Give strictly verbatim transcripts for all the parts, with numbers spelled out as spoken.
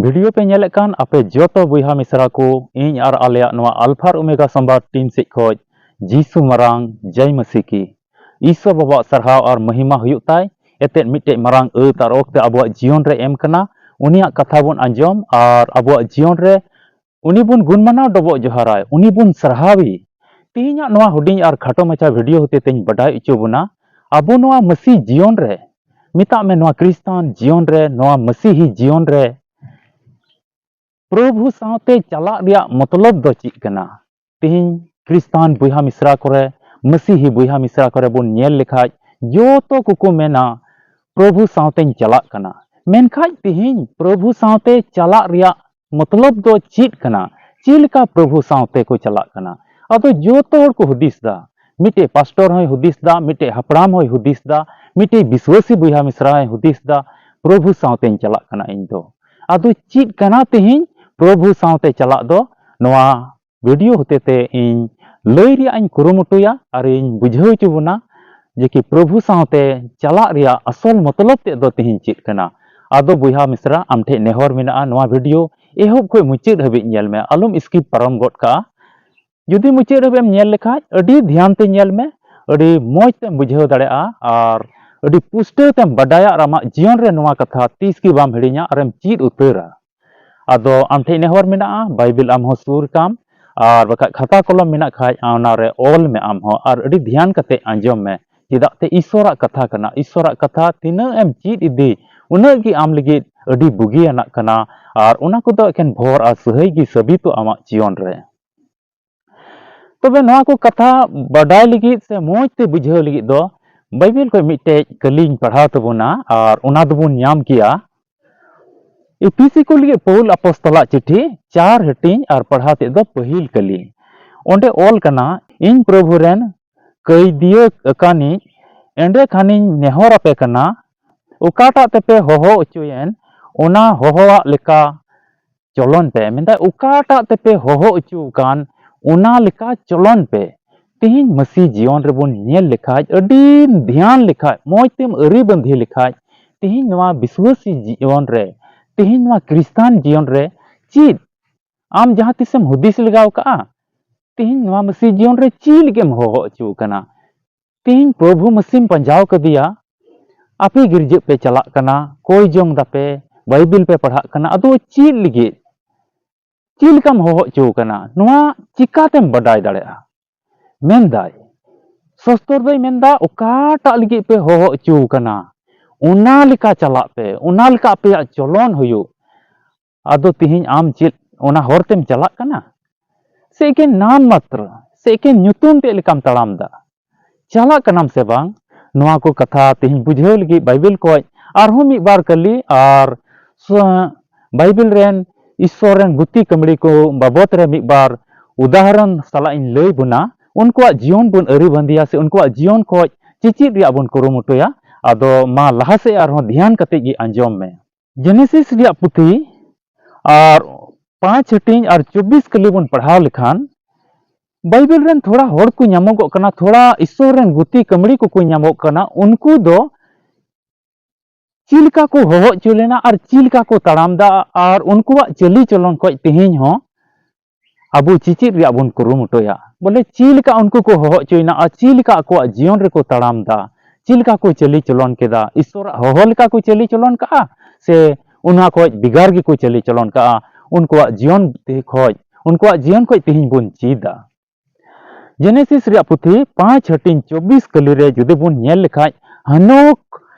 Video ᱯᱮ ᱧᱮᱞᱮᱫ ᱠᱟᱱ ᱟᱯᱮ ᱡᱚᱛᱚ ᱵᱚᱭᱦᱟ ᱢᱤᱥᱨᱟ ᱠᱚ, ᱤᱧ ᱟᱨ ᱟᱞᱮᱭᱟᱜ ᱱᱚᱣᱟ ᱟᱞᱯᱷᱟ ᱟᱨ ᱳᱢᱮᱜᱟ ᱥᱚᱢᱵᱟᱫ ᱴᱤᱢ ᱥᱮᱫ ᱠᱷᱚᱡ ᱡᱤᱥᱩ ᱢᱟᱨᱟᱝ ᱡᱟᱭ ᱢᱟᱹᱥᱤ ᱠᱤ᱾ ᱤᱥᱥᱚᱨ ᱵᱟᱵᱟᱣᱟᱜ ᱥᱟᱨᱦᱟᱣ ᱟᱨ ᱢᱚᱦᱤᱢᱟ ᱦᱩᱭᱩᱜ ᱛᱟᱭ᱾ ᱮᱛᱮᱫ ᱢᱤᱫᱴᱮᱡ ᱢᱟᱨᱟᱝ ᱟᱹᱛ ᱟᱨ ᱚᱠᱛᱮ ᱟᱵᱚᱣᱟᱜ ᱡᱤᱭᱚᱱ ᱨᱮ ᱮᱢ ᱠᱟᱱᱟ᱾ ᱩᱱᱤᱭᱟᱜ ᱠᱟᱛᱷᱟ ᱵᱚᱱ ᱟᱸᱡᱚᱢ ᱟᱨ ᱟᱵᱚᱣᱟᱜ ᱡᱤᱭᱚᱱ ᱨᱮ ᱩᱱᱤ ᱵᱚᱱ ᱜᱩᱱ ᱢᱟᱱᱟᱣ ᱰᱚᱵᱚᱜ ᱡᱚᱦᱟᱨᱟᱭ, ᱩᱱᱤ ᱵᱚᱱ ᱥᱟᱨᱦᱟᱣᱤ᱾ ᱛᱮᱦᱮᱧᱟᱜ ᱱᱚᱣᱟ ᱦᱩᱰᱤᱧ ᱟᱨ ᱠᱷᱟᱴᱚ ᱢᱟᱪᱷᱟ ᱵᱷᱤᱰᱤᱭᱳ ᱦᱚᱛᱮ ᱛᱮᱧ ᱵᱟᱰᱟᱭ ᱦᱚᱪᱚ ᱵᱚᱱᱟ, ᱟᱵᱚ ᱱᱚᱣᱟ ᱢᱟᱹᱥᱤ ᱡᱤᱭᱚᱱ ᱨᱮ, ᱢᱮᱛᱟᱜ ᱢᱮ ᱱᱚᱣᱟ ᱠᱨᱤᱥᱛᱟᱱ ᱡᱤᱭᱚᱱ ᱨᱮ, ᱱᱚᱣᱟ ᱢᱟᱹᱥᱤᱦᱤ ᱡᱤᱭᱚᱱ ᱨᱮ ᱯᱨᱚᱵᱷᱩ ᱥᱟᱶᱛᱮ ᱪᱟᱞᱟᱜ ᱨᱮᱭᱟᱜ ᱢᱚᱛᱞᱚᱵ ᱫᱚ ᱪᱮᱫ ᱠᱟᱱᱟ? ᱛᱮᱦᱮᱧ ᱠᱨᱤᱥᱛᱟᱱ ᱵᱚᱭᱦᱟ ᱢᱤᱥᱨᱟ ᱠᱚᱨᱮ, ᱢᱟᱹᱥᱤᱦᱤ ᱵᱚᱭᱦᱟ ᱢᱤᱥᱨᱟ ᱠᱚᱨᱮ ᱵᱚᱱ ᱧᱮᱞ ᱞᱮᱠᱷᱟᱡ, ᱡᱚᱛᱚ ᱠᱚᱠᱚ ᱢᱮᱱᱟ, "ᱯᱨᱚᱵᱷᱩ ᱥᱟᱶᱛᱮᱧ ᱪᱟᱞᱟᱜ ᱠᱟᱱᱟ᱾" ᱢᱮᱱᱠᱷᱟᱡ ᱛᱮᱦᱮᱧ ᱯᱨᱚᱵᱷᱩ ᱥᱟᱶᱛᱮ ᱪᱟᱞᱟᱜ ᱨᱮᱭᱟᱜ ᱢᱚᱛᱞᱚᱵ ᱫᱚ ᱪᱮᱫ ᱠᱟᱱᱟ? ᱪᱮᱫ ᱞᱮᱠᱟ ᱯᱨᱚᱵᱷᱩ ᱥᱟᱶᱛᱮ ᱠᱚ ᱪᱟᱞᱟᱜ ᱠᱟᱱᱟ? ᱟᱫᱚ ᱡᱚᱛᱚ ᱦᱚᱲ ᱠᱚ ᱦᱩᱫᱤᱥ ᱫᱟ, ᱢᱤᱫᱴᱮᱡ ᱯᱟᱥᱴᱚᱨ ᱦᱚᱸᱭ ᱦᱩᱫᱤᱥ ᱫᱟ, ᱢᱤᱫᱴᱮᱡ ᱦᱟᱯᱲᱟᱢ ᱦᱚᱸᱭ ᱦᱩᱫᱤᱥ ᱫᱟ, ᱢᱤᱫᱴᱮᱡ ᱵᱤᱥᱣᱟᱹᱥᱤ ᱵᱚᱭᱦᱟ ᱢᱤᱥᱨᱟ ᱦᱚᱸᱭ ᱦᱩᱫᱤᱥ ᱫᱟ, "ᱯᱨᱚᱵᱷᱩ ᱥᱟᱶᱛᱮᱧ ᱪᱟᱞᱟᱜ ᱠᱟᱱᱟ ᱤᱧ ᱫᱚ᱾" ᱟᱫᱚ ᱪᱮᱫ ᱠᱟᱱᱟ ᱛᱮᱦᱮᱧ ᱯᱨᱚᱵᱷᱩ ᱥᱟᱶᱛᱮ ᱪᱟᱞᱟᱜ ᱫᱚ? ᱱᱚᱣᱟ ᱵᱷᱤᱰᱤᱭᱳ ᱦᱚᱛᱮ ᱛᱮ ᱤᱧ ᱞᱟᱹᱭ ᱨᱮᱭᱟᱜ ᱤᱧ ᱠᱩᱨᱩᱢᱩᱴᱩᱭᱟ ᱟᱨ ᱤᱧ ᱵᱩᱡᱷᱟᱹᱣ ᱦᱚᱪᱚ ᱵᱚᱱᱟ ᱡᱮ ᱠᱤ ᱯᱨᱚᱵᱷᱩ ᱥᱟᱶᱛᱮ ᱪᱟᱞᱟᱜ ᱨᱮᱭᱟᱜ ᱟᱥᱚᱞ ᱢᱚᱛᱞᱚᱵ ᱛᱮᱫ ᱫᱚ ᱛᱮᱦᱮᱧ ᱪᱮᱫ ᱠᱟᱱᱟ᱾ ᱟᱫᱚ ᱵᱚᱭᱦᱟ ᱢᱤᱥᱨᱟ, ᱟᱢ ᱴᱷᱮᱡ ᱱᱮᱦᱚᱨ ᱢᱮᱱᱟᱜᱼᱟ, ᱱᱚᱣᱟ ᱵᱷᱤᱰᱤᱭᱳ ᱮᱦᱚᱵ ᱠᱷᱚᱡ ᱢᱩᱪᱟᱹᱫ ᱦᱟᱹᱵᱤᱡ ᱧᱮᱞ ᱢᱮ, ᱟᱞᱚᱢ ᱥᱠᱤᱯ ᱯᱟᱨᱚᱢ ᱜᱚᱫ ᱠᱟᱜᱼᱟ᱾ ᱡᱩᱫᱤ ᱢᱩᱪᱟᱹᱫ ᱦᱟᱹᱵᱤᱡ ᱮᱢ ᱧᱮᱞ ᱞᱮᱠᱷᱟᱡ, ᱟᱹᱰᱤ ᱫᱷᱮᱭᱟᱱ ᱛᱮ ᱧᱮᱞ ᱢᱮ, ᱟᱹᱰᱤ ᱢᱚᱡᱽ ᱛᱮᱢ ᱵᱩᱡᱷᱟᱹᱣ ᱫᱟᱲᱮᱭᱟᱜᱼᱟ ᱟᱨ ᱟᱹᱰᱤ ᱯᱩᱥᱴᱟᱹᱣ ᱛᱮᱢ ᱵᱟᱰᱟᱭᱟ ᱟᱨ ᱟᱢᱟᱜ ᱡᱤᱭᱚᱱ ᱨᱮ ᱱᱚᱣᱟ ᱠᱟᱛᱷᱟ ᱛᱤᱥ ᱜᱮ ᱵᱟᱢ ᱦᱤᱲᱤᱧᱟ ᱟᱨᱮᱢ ᱪᱮᱫ ᱩᱛᱟᱹᱨᱟ᱾ ᱟᱫᱚ ᱟᱢ ᱴᱷᱮᱡ ᱱᱮᱦᱚᱨ ᱢᱮᱱᱟᱜᱼᱟ, ᱵᱟᱭᱵᱮᱞ ᱟᱢ ᱦᱚᱸ ᱥᱩᱨ ᱠᱟᱢ, ᱟᱨ ᱵᱟᱠᱷᱟᱡ ᱠᱷᱟᱛᱟ ᱠᱚᱞᱚᱢ ᱢᱮᱱᱟᱜ ᱠᱷᱟᱡ ᱚᱱᱟ ᱨᱮ ᱚᱞ ᱢᱮ ᱟᱢ ᱦᱚᱸ, ᱟᱨ ᱟᱹᱰᱤ ᱫᱷᱮᱭᱟᱱ ᱠᱟᱛᱮ ᱟᱸᱡᱚᱢ ᱢᱮ᱾ ᱪᱮᱫᱟᱜ ᱛᱮ ᱤᱥᱥᱚᱨᱟᱜ ᱠᱟᱛᱷᱟ ᱠᱟᱱᱟ᱾ ᱤᱥᱥᱚᱨᱟᱜ ᱠᱟᱛᱷᱟ ᱛᱤᱱᱟᱹᱜ ᱮᱢ ᱪᱮᱫ ᱤᱫᱤ, ᱩᱱᱟᱹᱜ ᱜᱮ ᱟᱢ ᱞᱟᱹᱜᱤᱫ ᱟᱹᱰᱤ ᱵᱩᱜᱤᱭᱟᱱᱟᱜ ᱠᱟᱱᱟ, ᱟᱨ ᱚᱱᱟ ᱠᱚᱫᱚ ᱮᱠᱮᱱ ᱵᱷᱚᱨ ᱟᱨ ᱥᱟᱹᱦᱟᱹᱭ ᱜᱮ ᱥᱟᱹᱵᱤᱛᱚᱜᱼᱟ ᱟᱢᱟᱜ ᱡᱤᱭᱚᱱ ᱨᱮ᱾ ᱛᱚᱵᱮ ᱱᱚᱣᱟ ᱠᱚ ᱠᱟᱛᱷᱟ ᱵᱟᱰᱟᱭ ᱞᱟᱹᱜᱤᱫ ᱥᱮ ᱢᱚᱡᱽ ᱛᱮ ᱵᱩᱡᱷᱟᱹᱣ ᱞᱟᱹᱜᱤᱫ ᱫᱚ ᱵᱟᱭᱵᱮᱞ ᱠᱷᱚᱱ ᱢᱤᱫᱴᱮᱡ ᱠᱟᱹᱞᱤᱧ ᱯᱟᱲᱦᱟᱣ ᱛᱟᱵᱚᱱᱟ, ᱟᱨ ᱚᱱᱟ ᱫᱚᱵᱚᱱ ᱧᱟᱢ ᱠᱮᱭᱟ ᱤᱯᱤᱥᱤ ᱠᱚ ᱞᱟᱹᱜᱤᱫ ᱯᱟᱹᱣᱩᱞ ᱟᱯᱚᱥᱛᱚᱞᱟᱜ ᱪᱤᱴᱷᱤ ᱪᱟᱨ ᱦᱟᱹᱴᱤᱧ ᱟᱨ ᱯᱟᱲᱦᱟᱣ ᱛᱮᱫ ᱫᱚ ᱯᱟᱹᱦᱤᱞ ᱠᱟᱹᱞᱤ᱾ ᱚᱸᱰᱮ ᱚᱞ ᱠᱟᱱᱟ, "ᱤᱧ ᱯᱨᱚᱵᱷᱩ ᱨᱮᱱ ᱠᱟᱹᱭᱫᱤᱭᱟᱹ ᱟᱠᱟᱱᱤᱡ, ᱮᱸᱰᱮ ᱠᱷᱟᱱᱤᱧ ᱱᱮᱦᱚᱨ ᱟᱯᱮ ᱠᱟᱱᱟ, ᱚᱠᱟᱴᱟᱜ ᱛᱮᱯᱮ ᱦᱚᱦᱚ ᱚᱪᱚᱭᱮᱱ, ᱚᱱᱟ ᱦᱚᱦᱚᱣᱟᱜ ᱞᱮᱠᱟ ᱪᱚᱞᱚᱱ ᱯᱮ᱾" ᱢᱮᱱᱫᱟᱭ, ᱚᱠᱟᱴᱟᱜ ᱛᱮᱯᱮ ᱦᱚᱦᱚ ᱚᱪᱚ ᱟᱠᱟᱱ, ᱚᱱᱟ ᱞᱮᱠᱟ ᱪᱚᱞᱚᱱ ᱯᱮ᱾ ᱛᱮᱦᱮᱧ ᱢᱟᱹᱥᱤ ᱡᱤᱭᱚᱱ ᱨᱮᱵᱚᱱ ᱧᱮᱞ ᱞᱮᱠᱷᱟᱡ, ᱟᱹᱰᱤ ᱫᱷᱮᱭᱟᱱ ᱞᱮᱠᱷᱟᱡ, ᱢᱚᱡᱽ ᱛᱮᱢ ᱟᱹᱨᱤ ᱵᱟᱸᱫᱷᱤ ᱞᱮᱠᱷᱟᱡ, ᱛᱮᱦᱮᱧ ᱱᱚᱣᱟ ᱵᱤᱥᱣᱟᱹᱥᱤ ᱡᱤᱭᱚᱱ ᱨᱮ ᱛᱮᱦᱮᱧ ᱱᱚᱣᱟ ᱠᱷᱨᱤᱥᱴᱟᱱ ᱡᱤᱭᱚᱱ ᱨᱮ ᱪᱮᱫ ᱟᱢ ᱡᱟᱦᱟᱸ ᱛᱤᱥᱮᱢ ᱦᱩᱫᱤᱥ ᱞᱮᱜᱟᱣ ᱠᱟᱜᱼᱟ? ᱛᱮᱦᱮᱧ ᱱᱚᱣᱟ ᱢᱟᱹᱥᱤ ᱡᱤᱭᱚᱱ ᱨᱮ ᱪᱮᱫ ᱞᱟᱹᱜᱤᱫ ᱮᱢ ᱦᱚᱦᱚ ᱦᱚᱪᱚ ᱟᱠᱟᱱᱟ? ᱛᱮᱦᱮᱧ ᱯᱨᱚᱵᱷᱩ ᱢᱟᱹᱥᱤᱢ ᱯᱟᱸᱡᱟᱣ ᱠᱟᱫᱮᱭᱟ, ᱟᱯᱮ ᱜᱤᱨᱡᱟᱹᱜ ᱯᱮ ᱪᱟᱞᱟᱜ ᱠᱟᱱᱟ, ᱠᱚᱭ ᱡᱚᱝ ᱫᱟᱯᱮ, ᱵᱟᱭᱵᱮᱞ ᱯᱮ ᱯᱟᱲᱦᱟᱜ ᱠᱟᱱᱟ, ᱟᱫᱚ ᱪᱮᱫ ᱞᱟᱹᱜᱤᱫ? ᱪᱮᱫ ᱞᱮᱠᱟᱢ ᱦᱚᱦᱚ ᱦᱚᱪᱚ ᱟᱠᱟᱱᱟ? ᱱᱚᱣᱟ ᱪᱤᱠᱟᱛᱮᱢ ᱵᱟᱰᱟᱭ ᱫᱟᱲᱮᱭᱟᱜᱼᱟ? ᱢᱮᱱᱫᱟᱭ, ᱥᱚᱥᱛᱚᱨ ᱫᱚᱭ ᱢᱮᱱᱫᱟ, ᱚᱠᱟᱴᱟᱜ ᱞᱟᱹᱜᱤᱫ ᱯᱮ ᱦᱚᱦᱚ ᱦᱚᱪᱚ ᱟᱠᱟᱱᱟ, ᱚᱱᱟ ᱞᱮᱠᱟ ᱪᱟᱞᱟᱜ ᱯᱮ, ᱚᱱᱟ ᱞᱮᱠᱟ ᱟᱯᱮᱭᱟᱜ ᱪᱚᱞᱚᱱ ᱦᱩᱭᱩᱜ᱾ ᱟᱫᱚ ᱛᱤᱦᱤᱧ ᱟᱢ ᱪᱮᱫ ᱚᱱᱟ ᱦᱚᱨ ᱛᱮᱢ ᱪᱟᱞᱟᱜ ᱠᱟᱱᱟ? ᱥᱮ ᱮᱠᱮᱱ ᱱᱟᱢ ᱢᱟᱛᱨᱚ, ᱥᱮ ᱮᱠᱮᱱ ᱧᱩᱛᱩᱢ ᱛᱮᱫ ᱞᱮᱠᱟᱢ ᱛᱟᱲᱟᱢ ᱫᱟ? ᱪᱟᱞᱟᱜ ᱠᱟᱱᱟᱢ ᱥᱮ ᱵᱟᱝ? ᱱᱚᱣᱟ ᱠᱚ ᱠᱟᱛᱷᱟ ᱛᱤᱦᱤᱧ ᱵᱩᱡᱷᱟᱹᱣ ᱞᱟᱹᱜᱤᱫ ᱵᱟᱭᱵᱮᱞ ᱠᱷᱚᱡ ᱟᱨᱦᱚᱸ ᱢᱤᱫ ᱵᱟᱨ ᱠᱟᱹᱞᱤ ᱟᱨ ᱥ-, ᱵᱟᱭᱵᱮᱞ ᱨᱮᱱ ᱤᱥᱥᱚᱨ ᱨᱮᱱ ᱜᱩᱛᱤ ᱠᱟᱹᱢᱲᱤ ᱠᱚ ᱵᱟᱵᱚᱛ ᱨᱮ ᱢᱤᱫ ᱵᱟᱨ ᱩᱫᱟᱦᱚᱨᱚᱱ ᱥᱟᱞᱟᱜ ᱤᱧ ᱞᱟᱹᱭ ᱵᱚᱱᱟ᱾ ᱩᱱᱠᱩᱣᱟᱜ ᱡᱤᱭᱚᱱ ᱵᱚᱱ ᱟᱹᱨᱤ ᱵᱟᱸᱫᱮᱭᱟ ᱥᱮ ᱩᱱᱠᱩᱣᱟᱜ ᱡᱤᱭᱚᱱ ᱠᱷᱚᱡ ᱪᱮᱪᱮᱫ ᱨᱮᱭᱟᱜ ᱵᱚᱱ ᱠᱩᱨᱩᱢᱩᱴᱩᱭᱟ᱾ ᱟᱫᱚ ᱢᱟ ᱞᱟᱦᱟ ᱥᱮᱫ ᱟᱨᱦᱚᱸ ᱫᱷᱮᱭᱟᱱ ᱠᱟᱛᱮ ᱜᱮ ᱟᱸᱡᱚᱢ ᱢᱮ᱾ ᱡᱮᱱᱮᱥᱤᱥ ᱨᱮᱭᱟᱜ ᱯᱩᱛᱷᱤ ᱟᱨ ᱯᱟᱸᱪ ᱦᱟᱹᱴᱤᱧ ᱟᱨ ᱪᱚᱵᱵᱤᱥ ᱠᱟᱹᱞᱤ ᱵᱚᱱ ᱯᱟᱲᱦᱟᱣ ᱞᱮᱠᱷᱟᱱ, ᱵᱟᱭᱵᱮᱞ ᱨᱮᱱ ᱛᱷᱚᱲᱟ ᱦᱚᱲ ᱠᱚ ᱧᱟᱢᱚᱜᱚᱜ ᱠᱟᱱᱟ, ᱛᱷᱚᱲᱟ ᱤᱥᱥᱚᱨ ᱨᱮᱱ ᱜᱩᱛᱤ ᱠᱟᱹᱢᱲᱤ ᱠᱚᱠᱚ ᱧᱟᱢᱚᱜ ᱠᱟᱱᱟ᱾ ᱩᱱᱠᱩ ᱫᱚ ᱪᱮᱫ ᱞᱮᱠᱟ ᱠᱚ ᱦᱚᱦᱚ ᱦᱚᱪᱚ ᱞᱮᱱᱟ ᱟᱨ ᱪᱮᱫ ᱞᱮᱠᱟ ᱠᱚ ᱛᱟᱲᱟᱢ ᱫᱟ ᱟᱨ ᱩᱱᱠᱩᱣᱟᱜ ᱪᱟᱹᱞᱤ ᱪᱚᱞᱚᱱ ᱠᱷᱚᱡ ᱛᱮᱦᱮᱧ ᱦᱚᱸ ᱟᱵᱚ ᱪᱮᱪᱮᱫ ᱨᱮᱭᱟᱜ ᱵᱚᱱ ᱠᱩᱨᱩᱢᱩᱴᱩᱭᱟ᱾ ᱵᱚᱞᱮ ᱪᱮᱫ ᱞᱮᱠᱟ ᱩᱱᱠᱩ ᱠᱚ ᱦᱚᱦᱚ ᱦᱚᱪᱚᱭᱮᱱᱟ ᱟᱨ ᱪᱮᱫ ᱞᱮᱠᱟ ᱟᱠᱚᱣᱟᱜ ᱡᱤᱭᱚᱱ ᱨᱮᱠᱚ ᱛᱟᱲᱟᱢ ᱫᱟ, ᱪᱮᱫ ᱞᱮᱠᱟ ᱠᱚ ᱪᱟᱹᱞᱤ ᱪᱚᱞᱚᱱ ᱠᱮᱫᱟ, ᱤᱥᱥᱚᱨᱟᱜ ᱦᱚᱦᱚ ᱞᱮᱠᱟ ᱠᱚ ᱪᱟᱹᱞᱤ ᱪᱚᱞᱚᱱ ᱠᱟᱜᱼᱟ ᱥᱮ ᱚᱱᱟ ᱠᱷᱚᱡ ᱵᱷᱮᱜᱟᱨ ᱜᱮᱠᱚ ᱪᱟᱹᱞᱤ ᱪᱚᱞᱚᱱ ᱠᱟᱜᱼᱟ? ᱩᱱᱠᱩᱣᱟᱜ ᱡᱤᱭᱚᱱ ᱛᱮ ᱠᱷᱚᱡ, ᱩᱱᱠᱩᱣᱟᱜ ᱡᱤᱭᱚᱱ ᱠᱷᱚᱡ ᱛᱮᱦᱮᱧ ᱵᱚᱱ ᱪᱮᱫᱟ᱾ ᱡᱮᱱᱮᱥᱤᱥ ᱨᱮᱭᱟᱜ ᱯᱩᱛᱷᱤ ᱯᱟᱸᱪ ᱦᱟᱹᱴᱤᱧ ᱪᱚᱵᱵᱤᱥ ᱠᱟᱹᱞᱤ ᱨᱮ ᱡᱩᱫᱤ ᱵᱚᱱ ᱧᱮᱞ ᱞᱮᱠᱷᱟᱡ, ᱦᱟᱱᱚᱠ,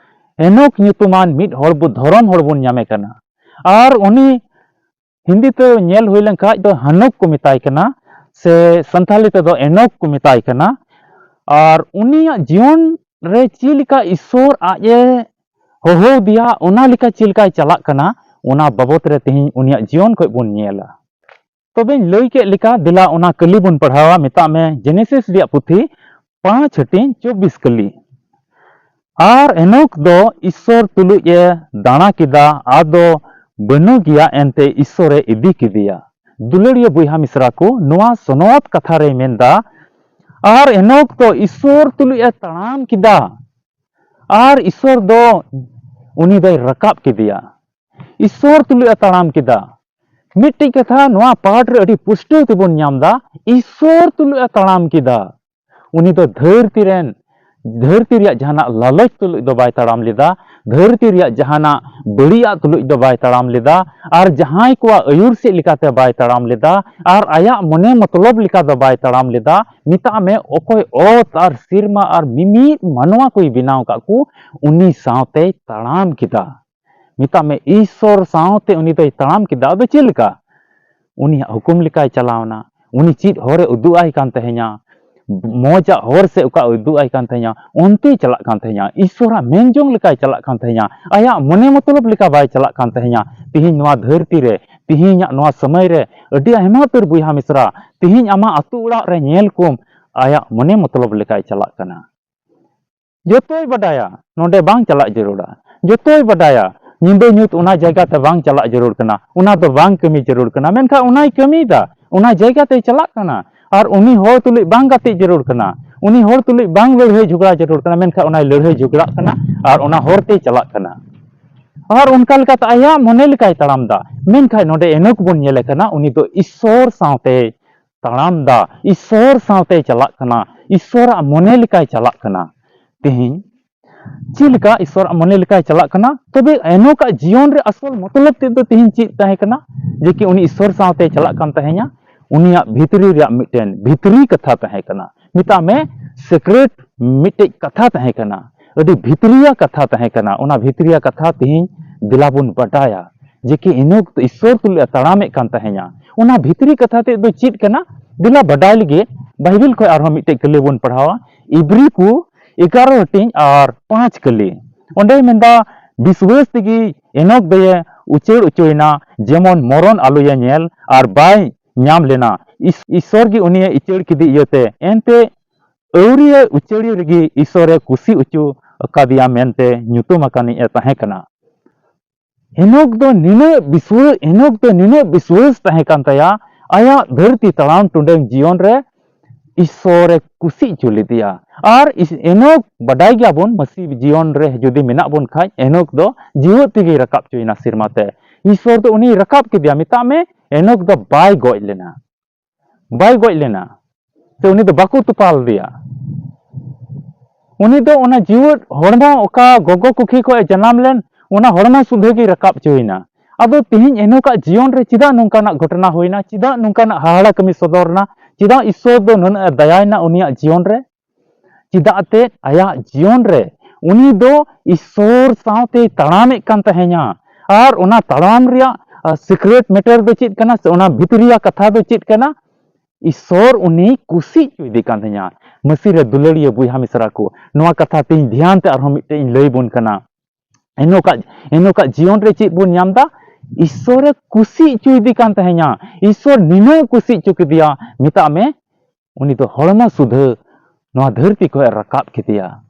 ᱮᱱᱚᱠ ᱧᱩᱛᱩᱢᱟᱱ ᱢᱤᱫ ᱦᱚᱲ ᱵᱚ, ᱫᱷᱚᱨᱚᱢ ᱦᱚᱲ ᱵᱚᱱ ᱧᱟᱢᱮ ᱠᱟᱱᱟ᱾ ᱟᱨ ᱩᱱᱤ ᱦᱤᱱᱫᱤ ᱛᱮ ᱧᱮᱞ ᱦᱩᱭ ᱞᱮᱱᱠᱷᱟᱡ ᱫᱚ ᱦᱟᱱᱚᱠ ᱠᱚ ᱢᱮᱛᱟᱭ ᱠᱟᱱᱟ, ᱥᱮ ᱥᱟᱱᱛᱷᱟᱞᱤ ᱛᱮᱫᱚ ᱮᱱᱚᱠ ᱠᱚ ᱢᱮᱛᱟᱭ ᱠᱟᱱᱟ᱾ ᱟᱨ ᱩᱱᱤᱭᱟᱜ ᱡᱤᱭᱚᱱ ᱨᱮ ᱪᱮᱫ ᱞᱮᱠᱟ ᱤᱥᱥᱚᱨ ᱟᱡ ᱮ ᱦᱚᱦᱚᱣᱟᱫᱮᱭᱟ, ᱚᱱᱟ ᱞᱮᱠᱟ ᱪᱮᱫ ᱞᱮᱠᱟᱭ ᱪᱟᱞᱟᱜ ᱠᱟᱱᱟ, ᱚᱱᱟ ᱵᱟᱵᱚᱛ ᱨᱮ ᱛᱮᱦᱮᱧ ᱩᱱᱤᱭᱟᱜ ᱡᱤᱭᱚᱱ ᱠᱷᱚᱡ ᱵᱚᱱ ᱧᱮᱞᱟ᱾ ᱛᱚᱵᱮᱧ ᱞᱟᱹᱭ ᱠᱮᱫ ᱞᱮᱠᱟ, ᱫᱮᱞᱟ ᱚᱱᱟ ᱠᱟᱹᱞᱤ ᱵᱚᱱ ᱯᱟᱲᱦᱟᱣᱟ᱾ ᱢᱮᱛᱟᱜ ᱢᱮ, ᱡᱮᱱᱮᱥᱤᱥ ᱨᱮᱭᱟᱜ ᱯᱩᱛᱷᱤ ᱯᱟᱸᱪ ᱦᱟᱹᱴᱤᱧ ᱪᱚᱵᱵᱤᱥ ᱠᱟᱹᱞᱤ᱾ ᱟᱨ ᱮᱱᱚᱠ ᱫᱚ ᱤᱥᱥᱚᱨ ᱛᱩᱞᱩᱡ ᱮ ᱫᱟᱬᱟ ᱠᱮᱫᱟ, ᱟᱫᱚ ᱵᱟᱹᱱᱩᱜ ᱜᱮᱭᱟ, ᱮᱱᱛᱮ ᱤᱥᱥᱚᱨᱮ ᱤᱫᱤ ᱠᱮᱫᱮᱭᱟ᱾ ᱫᱩᱞᱟᱹᱲᱤᱭᱟᱹ ᱵᱚᱭᱦᱟ ᱢᱤᱥᱨᱟ ᱠᱚ, ᱱᱚᱣᱟ ᱥᱚᱱᱚᱛ ᱠᱟᱛᱷᱟ ᱨᱮᱭ ᱢᱮᱱᱫᱟ, ᱟᱨ ᱮᱱᱚᱠ ᱫᱚ ᱤᱥᱥᱚᱨ ᱛᱩᱞᱩᱡ ᱮ ᱛᱟᱲᱟᱢ ᱠᱮᱫᱟ, ᱟᱨ ᱤᱥᱥᱚᱨ ᱫᱚ ᱩᱱᱤ ᱫᱚᱭ ᱨᱟᱠᱟᱵ ᱠᱮᱫᱮᱭᱟ᱾ ᱤᱥᱥᱚᱨ ᱛᱩᱞᱩᱡ ᱮ ᱛᱟᱲᱟᱢ ᱠᱮᱫᱟ᱾ ᱢᱤᱫᱴᱤᱡ ᱠᱟᱛᱷᱟ ᱱᱚᱣᱟ ᱯᱟᱴ ᱨᱮ ᱟᱹᱰᱤ ᱯᱩᱥᱴᱟᱹᱣ ᱛᱮᱵᱚᱱ ᱧᱟᱢ ᱮᱫᱟ, ᱤᱥᱥᱚᱨ ᱛᱩᱞᱩᱡ ᱮ ᱛᱟᱲᱟᱢ ᱠᱮᱫᱟ᱾ ᱩᱱᱤ ᱫᱚ ᱫᱷᱟᱹᱨᱛᱤ ᱨᱮᱱ, ᱫᱷᱟᱹᱨᱛᱤ ᱨᱮᱭᱟᱜ ᱡᱟᱦᱟᱱᱟᱜ ᱞᱟᱞᱚᱪ ᱛᱩᱞᱩᱡ ᱫᱚ ᱵᱟᱭ ᱛᱟᱲᱟᱢ ᱞᱮᱫᱟ, ᱫᱷᱟᱹᱨᱛᱤ ᱨᱮᱭᱟᱜ ᱡᱟᱦᱟᱱᱟᱜ ᱵᱟᱹᱲᱤᱡᱟᱜ ᱛᱩᱞᱩᱡ ᱫᱚ ᱵᱟᱭ ᱛᱟᱲᱟᱢ ᱞᱮᱫᱟ, ᱟᱨ ᱡᱟᱦᱟᱸᱭ ᱠᱚᱣᱟᱜ ᱟᱹᱭᱩᱨ ᱥᱮᱫ ᱞᱮᱠᱟᱛᱮ ᱵᱟᱭ ᱛᱟᱲᱟᱢ ᱞᱮᱫᱟ, ᱟᱨ ᱟᱭᱟᱜ ᱢᱚᱱᱮ ᱢᱚᱛᱞᱚᱵ ᱞᱮᱠᱟ ᱫᱚ ᱵᱟᱭ ᱛᱟᱲᱟᱢ ᱞᱮᱫᱟ᱾ ᱢᱮᱛᱟᱜ ᱢᱮ, ᱚᱠᱚᱭ ᱚᱛ ᱟᱨ ᱥᱮᱨᱢᱟ ᱟᱨ ᱢᱤᱢᱤᱫ ᱢᱟᱱᱣᱟ ᱠᱚᱭ ᱵᱮᱱᱟᱣ ᱟᱠᱟᱫ ᱠᱚ, ᱩᱱᱤ ᱥᱟᱶᱛᱮᱭ ᱛᱟᱲᱟᱢ ᱠᱮᱫᱟ᱾ ᱢᱮᱛᱟᱜ ᱢᱮ, ᱤᱥᱥᱚᱨ ᱥᱟᱶᱛᱮ ᱩᱱᱤ ᱫᱚᱭ ᱛᱟᱲᱟᱢ ᱠᱮᱫᱟ᱾ ᱟᱫᱚ ᱪᱮᱫ ᱞᱮᱠᱟ? ᱩᱱᱤᱭᱟᱜ ᱦᱩᱠᱩᱢ ᱞᱮᱠᱟᱭ ᱪᱟᱞᱟᱣᱱᱟ᱾ ᱩᱱᱤ ᱪᱮᱫ ᱦᱚᱨᱮ ᱩᱫᱩᱜ ᱟᱭ ᱠᱟᱱ ᱛᱟᱦᱮᱸᱧᱟ, ᱢᱚᱡᱟᱜ ᱦᱚᱨ ᱥᱮ ᱚᱠᱟ ᱩᱫᱩᱜ ᱟᱭ ᱠᱟᱱ ᱛᱟᱦᱮᱸᱧᱟ, ᱚᱱᱛᱮᱭ ᱪᱟᱞᱟᱜ ᱠᱟᱱ ᱛᱟᱦᱮᱸᱧᱟ᱾ ᱤᱥᱥᱚᱨᱟᱜ ᱢᱮᱱ ᱡᱚᱝ ᱞᱮᱠᱟᱭ ᱪᱟᱞᱟᱜ ᱠᱟᱱ ᱛᱟᱦᱮᱸᱧᱟ᱾ ᱟᱭᱟᱜ ᱢᱚᱱᱮ ᱢᱚᱛᱞᱚᱵ ᱞᱮᱠᱟ ᱵᱟᱭ ᱪᱟᱞᱟᱜ ᱠᱟᱱ ᱛᱟᱦᱮᱸᱧᱟ᱾ ᱛᱤᱦᱤᱧ ᱱᱚᱣᱟ ᱫᱷᱟᱹᱨᱛᱤ ᱨᱮ, ᱛᱤᱦᱤᱧᱟᱜ ᱱᱚᱣᱟ ᱥᱚᱢᱚᱭ ᱨᱮ ᱟᱹᱰᱤ ᱟᱭᱢᱟ ᱩᱛᱟᱹᱨ ᱵᱚᱭᱦᱟ ᱢᱤᱥᱨᱟ, ᱛᱤᱦᱤᱧ ᱟᱢᱟᱜ ᱟᱹᱛᱩ ᱚᱲᱟᱜ ᱨᱮ ᱧᱮᱞ ᱠᱚᱢ, ᱟᱭᱟᱜ ᱢᱚᱱᱮ ᱢᱚᱛᱞᱚᱵ ᱞᱮᱠᱟᱭ ᱪᱟᱞᱟᱜ ᱠᱟᱱᱟ᱾ ᱡᱚᱛᱚᱭ ᱵᱟᱰᱟᱭᱟ ᱱᱚᱰᱮ ᱵᱟᱝ ᱪᱟᱞᱟᱜ ᱡᱟᱹᱨᱩᱲᱟ, ᱡᱚᱛᱚᱭ ᱵᱟᱰᱟᱭᱟ ᱧᱤᱫᱟᱹ ᱧᱩᱛ ᱚᱱᱟ ᱡᱟᱭᱜᱟ ᱛᱮ ᱵᱟᱝ ᱪᱟᱞᱟᱜ ᱡᱟᱹᱨᱩᱲ ᱠᱟᱱᱟ, ᱚᱱᱟ ᱫᱚ ᱵᱟᱝ ᱠᱟᱹᱢᱤ ᱡᱟᱹᱨᱩᱲ ᱠᱟᱱᱟ, ᱢᱮᱱᱠᱷᱟᱱ ᱚᱱᱟᱭ ᱠᱟᱹᱢᱤᱭᱮᱫᱟ, ᱚᱱᱟ ᱡᱟᱭᱜᱟ ᱛᱮᱭ ᱪᱟᱞᱟᱜ ᱠᱟᱱᱟ᱾ ᱟᱨ ᱩᱱᱤ ᱦᱚᱲ ᱛᱩᱞᱩᱡ ᱵᱟᱝ ᱜᱟᱛᱮ ᱡᱟᱹᱨᱩᱲ ᱠᱟᱱᱟ, ᱩᱱᱤ ᱦᱚᱲ ᱛᱩᱞᱩᱡ ᱵᱟᱝ ᱞᱟᱹᱲᱦᱟᱹᱭ ᱡᱷᱚᱜᱽᱲᱟ ᱡᱟᱹᱨᱩᱲ ᱠᱟᱱᱟ, ᱢᱮᱱᱠᱷᱟᱱ ᱚᱱᱟᱭ ᱞᱟᱹᱲᱦᱟᱹᱭ ᱡᱷᱚᱜᱽᱲᱟᱜ ᱠᱟᱱᱟ ᱟᱨ ᱚᱱᱟ ᱦᱚᱨ ᱛᱮᱭ ᱪᱟᱞᱟᱜ ᱠᱟᱱᱟ᱾ ᱟᱨ ᱚᱱᱠᱟ ᱞᱮᱠᱟᱛᱮ ᱟᱭᱟᱜ ᱢᱚᱱᱮ ᱞᱮᱠᱟᱭ ᱛᱟᱲᱟᱢ ᱮᱫᱟ᱾ ᱢᱮᱱᱠᱷᱟᱱ ᱱᱚᱰᱮ ᱮᱱᱚᱠ ᱵᱚᱱ ᱧᱮᱞᱮ ᱠᱟᱱᱟ, ᱩᱱᱤ ᱫᱚ ᱤᱥᱥᱚᱨ ᱥᱟᱶᱛᱮ ᱛᱟᱲᱟᱢ ᱫᱟ, ᱤᱥᱥᱚᱨ ᱥᱟᱶᱛᱮᱭ ᱪᱟᱞᱟᱜ ᱠᱟᱱᱟ, ᱤᱥᱥᱚᱨᱟᱜ ᱢᱚᱱᱮ ᱞᱮᱠᱟᱭ ᱪᱟᱞᱟᱜ ᱠᱟᱱᱟ᱾ ᱛᱮᱦᱮᱧ ᱪᱮᱫ ᱞᱮᱠᱟ ᱤᱥᱥᱚᱨᱟᱜ ᱢᱚᱱᱮ ᱞᱮᱠᱟᱭ ᱪᱟᱞᱟᱜ ᱠᱟᱱᱟ, ᱛᱚᱵᱮ ᱮᱱᱚᱠᱟᱜ ᱡᱤᱭᱚᱱ ᱨᱮ ᱟᱥᱚᱞ ᱢᱚᱛᱞᱚᱵ ᱛᱮᱫ ᱫᱚ ᱛᱮᱦᱮᱧ ᱪᱮᱫ ᱛᱟᱦᱮᱸ ᱠᱟᱱᱟ? ᱡᱮ ᱠᱤ ᱩᱱᱤ ᱤᱥᱥᱚᱨ ᱥᱟᱶᱛᱮᱭ ᱪᱟᱞᱟᱜ ᱠᱟᱱ ᱛᱟᱦᱮᱸᱧᱟ, ᱩᱱᱤᱭᱟᱜ ᱵᱷᱤᱛᱨᱤ ᱨᱮᱭᱟᱜ ᱢᱤᱫᱴᱮᱱ ᱵᱷᱤᱛᱨᱤ ᱠᱟᱛᱷᱟ ᱛᱟᱦᱮᱸ ᱠᱟᱱᱟ, ᱢᱮᱛᱟᱜ ᱢᱮ ᱥᱤᱠᱨᱮᱴ ᱢᱤᱫᱴᱮᱡ ᱠᱟᱛᱷᱟ ᱛᱟᱦᱮᱸ ᱠᱟᱱᱟ, ᱟᱹᱰᱤ ᱵᱷᱤᱛᱨᱤᱭᱟ ᱠᱟᱛᱷᱟ ᱛᱟᱦᱮᱸ ᱠᱟᱱᱟ᱾ ᱚᱱᱟ ᱵᱷᱤᱛᱨᱤᱭᱟ ᱠᱟᱛᱷᱟ ᱛᱮᱦᱮᱧ ᱫᱮᱞᱟ ᱵᱚᱱ ᱵᱟᱰᱟᱭᱟ, ᱡᱮ ᱠᱤ ᱤᱱᱟᱹ ᱚᱠᱛᱚ ᱤᱥᱥᱚᱨ ᱛᱩᱞᱩᱡ ᱮ ᱛᱟᱲᱟᱢᱮᱫ ᱠᱟᱱ ᱛᱟᱦᱮᱸᱧᱟ᱾ ᱚᱱᱟ ᱵᱷᱤᱛᱨᱤ ᱠᱟᱛᱷᱟ ᱛᱮᱫ ᱫᱚ ᱪᱮᱫ ᱠᱟᱱᱟ? ᱫᱮᱞᱟ ᱵᱟᱰᱟᱭ ᱞᱟᱹᱜᱤᱫ ᱵᱟᱭᱵᱮᱞ ᱠᱷᱚᱱ ᱟᱨᱦᱚᱸ ᱢᱤᱫᱴᱮᱡ ᱠᱟᱹᱞᱤ ᱵᱚᱱ ᱯᱟᱲᱦᱟᱣᱟ, ᱤᱵᱨᱤ ᱠᱚ ᱮᱜᱟᱨᱚ ᱦᱟᱹᱴᱤᱧ ᱟᱨ ᱯᱟᱸᱪ ᱠᱟᱹᱞᱤ᱾ ᱚᱸᱰᱮ ᱢᱮᱱᱫᱟ, ᱵᱤᱥᱣᱟᱹᱥ ᱛᱮᱜᱮ ᱮᱱᱚᱠ ᱫᱚᱭᱮ ᱩᱪᱟᱹᱲ ᱚᱪᱚᱭᱮᱱᱟ, ᱡᱮᱢᱚᱱ ᱢᱚᱨᱚᱱ ᱟᱞᱚᱭᱮ ᱧᱮᱞ, ᱟᱨ ᱵᱟᱭ ᱧᱟᱢ ᱞᱮᱱᱟ᱾ ᱤᱥ-, ᱤᱥᱥᱚᱨ ᱜᱮ ᱩᱱᱤᱭᱮ ᱤᱪᱟᱹᱲ ᱠᱮᱫᱮ ᱤᱭᱟᱹᱛᱮ, ᱮᱱᱛᱮ ᱟᱹᱣᱨᱤᱭᱮ ᱩᱪᱟᱹᱲᱤ ᱨᱮᱜᱮ ᱤᱥᱥᱚᱨᱮ ᱠᱩᱥᱤ ᱚᱪᱚ ᱟᱠᱟᱫᱮᱭᱟ ᱢᱮᱱᱛᱮ ᱧᱩᱛᱩᱢ ᱟᱠᱟᱱᱤᱡ ᱮ ᱛᱟᱦᱮᱸ ᱠᱟᱱᱟ᱾ ᱦᱮᱱᱚᱠ ᱫᱚ ᱱᱤᱱᱟᱹᱜ ᱵᱤᱥᱣᱟᱹ-, ᱦᱮᱱᱚᱠ ᱫᱚ ᱱᱤᱱᱟᱹᱜ ᱵᱤᱥᱣᱟᱹᱥ ᱛᱟᱦᱮᱸ ᱠᱟᱱ ᱛᱟᱭᱟ, ᱟᱭᱟᱜ ᱫᱷᱟᱹᱨᱛᱤ ᱛᱟᱲᱟᱢ ᱴᱩᱰᱟᱹᱝ ᱡᱤᱭᱚᱱ ᱨᱮ ᱤᱥᱥᱚᱨᱮ ᱠᱩᱥᱤ ᱦᱚᱪᱚ ᱞᱮᱫᱮᱭᱟ᱾ ᱟᱨ ᱤᱥ- ᱮᱱᱚᱠ, ᱵᱟᱰᱟᱭ ᱜᱮᱭᱟᱵᱚᱱ, ᱢᱟᱹᱥᱤ ᱡᱤᱭᱚᱱ ᱨᱮ ᱡᱩᱫᱤ ᱢᱮᱱᱟᱜ ᱵᱚᱱ ᱠᱷᱟᱡ, ᱮᱱᱚᱠ ᱫᱚ ᱡᱤᱣᱮᱫ ᱛᱮᱜᱮᱭ ᱨᱟᱠᱟᱵ ᱦᱚᱪᱚᱭᱮᱱᱟ ᱥᱮᱨᱢᱟ ᱛᱮ᱾ ᱤᱥᱥᱚᱨ ᱫᱚ ᱩᱱᱤᱭ ᱨᱟᱠᱟᱵ ᱠᱮᱫᱮᱭᱟ᱾ ᱢᱮᱛᱟᱜ ᱢᱮ, ᱮᱱᱚᱠ ᱫᱚ ᱵᱟᱭ ᱜᱚᱡ ᱞᱮᱱᱟ, ᱵᱟᱭ ᱜᱚᱡ ᱞᱮᱱᱟ, ᱥᱮ ᱩᱱᱤ ᱫᱚ ᱵᱟᱠᱚ ᱛᱚᱯᱟ ᱞᱮᱫᱮᱭᱟ᱾ ᱩᱱᱤ ᱫᱚ ᱚᱱᱟ ᱡᱤᱣᱮᱫ ᱦᱚᱲᱢᱚ, ᱚᱠᱟ ᱜᱚᱜᱚ ᱠᱩᱠᱷᱤ ᱠᱷᱚᱱ ᱮ ᱡᱟᱱᱟᱢ ᱞᱮᱱ, ᱚᱱᱟ ᱦᱚᱲᱢᱚ ᱥᱩᱫᱷᱟᱹ ᱜᱮᱭ ᱨᱟᱠᱟᱵ ᱦᱚᱪᱚᱭᱮᱱᱟ᱾ ᱟᱫᱚ ᱛᱮᱦᱮᱧ ᱮᱱᱚᱠᱟᱜ ᱡᱤᱭᱚᱱ ᱨᱮ ᱪᱮᱫᱟᱜ ᱱᱚᱝᱠᱟᱱᱟᱜ ᱜᱷᱚᱴᱚᱱᱟ ᱦᱩᱭᱱᱟ? ᱪᱮᱫᱟᱜ ᱱᱚᱝᱠᱟᱱᱟᱜ ᱦᱟᱦᱟᱲᱟ ᱠᱟᱹᱢᱤ ᱥᱚᱫᱚᱨᱱᱟ? ᱪᱮᱫᱟᱜ ᱤᱥᱥᱚᱨ ᱫᱚ ᱱᱩᱱᱟᱹᱜ ᱮ ᱫᱟᱭᱟᱭᱮᱱᱟ ᱩᱱᱤᱭᱟᱜ ᱡᱤᱭᱚᱱ ᱨᱮ? ᱪᱮᱫᱟᱜ ᱛᱮ ᱟᱭᱟᱜ ᱡᱤᱭᱚᱱ ᱨᱮ ᱩᱱᱤ ᱫᱚ ᱤᱥᱥᱚᱨ ᱥᱟᱶᱛᱮᱭ ᱛᱟᱲᱟᱢᱮᱫ ᱠᱟᱱ ᱛᱟᱦᱮᱸᱧᱟ᱾ ᱟᱨ ᱚᱱᱟ ᱛᱟᱲᱟᱢ ᱨᱮᱭᱟᱜ, ᱟ, secret matter ᱫᱚ ᱪᱮᱫ ᱠᱟᱱᱟ, ᱥᱮ ᱚᱱᱟ ᱵᱷᱤᱛᱨᱤᱭᱟ ᱠᱟᱛᱷᱟ ᱫᱚ ᱪᱮᱫ ᱠᱟᱱᱟ? ᱤᱥᱥᱚᱨ ᱩᱱᱤ ᱠᱩᱥᱤ ᱦᱚᱪᱚᱭᱮᱫᱮ ᱠᱟᱱ ᱛᱟᱦᱮᱸᱧᱟ᱾ ᱢᱟᱹᱥᱤ ᱨᱮ ᱫᱩᱞᱟᱹᱲᱤᱭᱟᱹ ᱵᱚᱭᱦᱟ ᱢᱤᱥᱨᱟ ᱠᱚ, ᱱᱚᱣᱟ ᱠᱟᱛᱷᱟ ᱛᱮᱦᱮᱧ ᱫᱷᱮᱭᱟᱱ ᱛᱮ ᱟᱨᱦᱚᱸ ᱢᱤᱫᱴᱮᱡ ᱤᱧ ᱞᱟᱹᱭ ᱵᱚᱱ ᱠᱟᱱᱟ᱾ ᱮᱱᱚᱠᱟᱜ, ᱮᱱᱚᱠᱟᱜ ᱡᱤᱭᱚᱱ ᱨᱮ ᱪᱮᱫ ᱵᱚᱱ ᱧᱟᱢ ᱮᱫᱟ? ᱤᱥᱥᱚᱨᱮ ᱠᱩᱥᱤ ᱦᱚᱪᱚᱭᱮᱫᱮ ᱠᱟᱱ ᱛᱟᱦᱮᱸᱧᱟ᱾ ᱤᱥᱥᱚᱨ ᱱᱤᱱᱟᱹᱜ ᱠᱩᱥᱤ ᱦᱚᱪᱚ ᱠᱮᱫᱮᱭᱟ, ᱢᱮᱛᱟᱜ ᱢᱮ, ᱩᱱᱤ ᱫᱚ ᱦᱚᱲᱢᱚ ᱥᱩᱫᱷᱟᱹ ᱱᱚᱣᱟ ᱫᱷᱟᱹᱨᱛᱤ ᱠᱷᱚᱱ ᱮ ᱨᱟᱠᱟᱵ ᱠᱮᱫᱮᱭᱟ᱾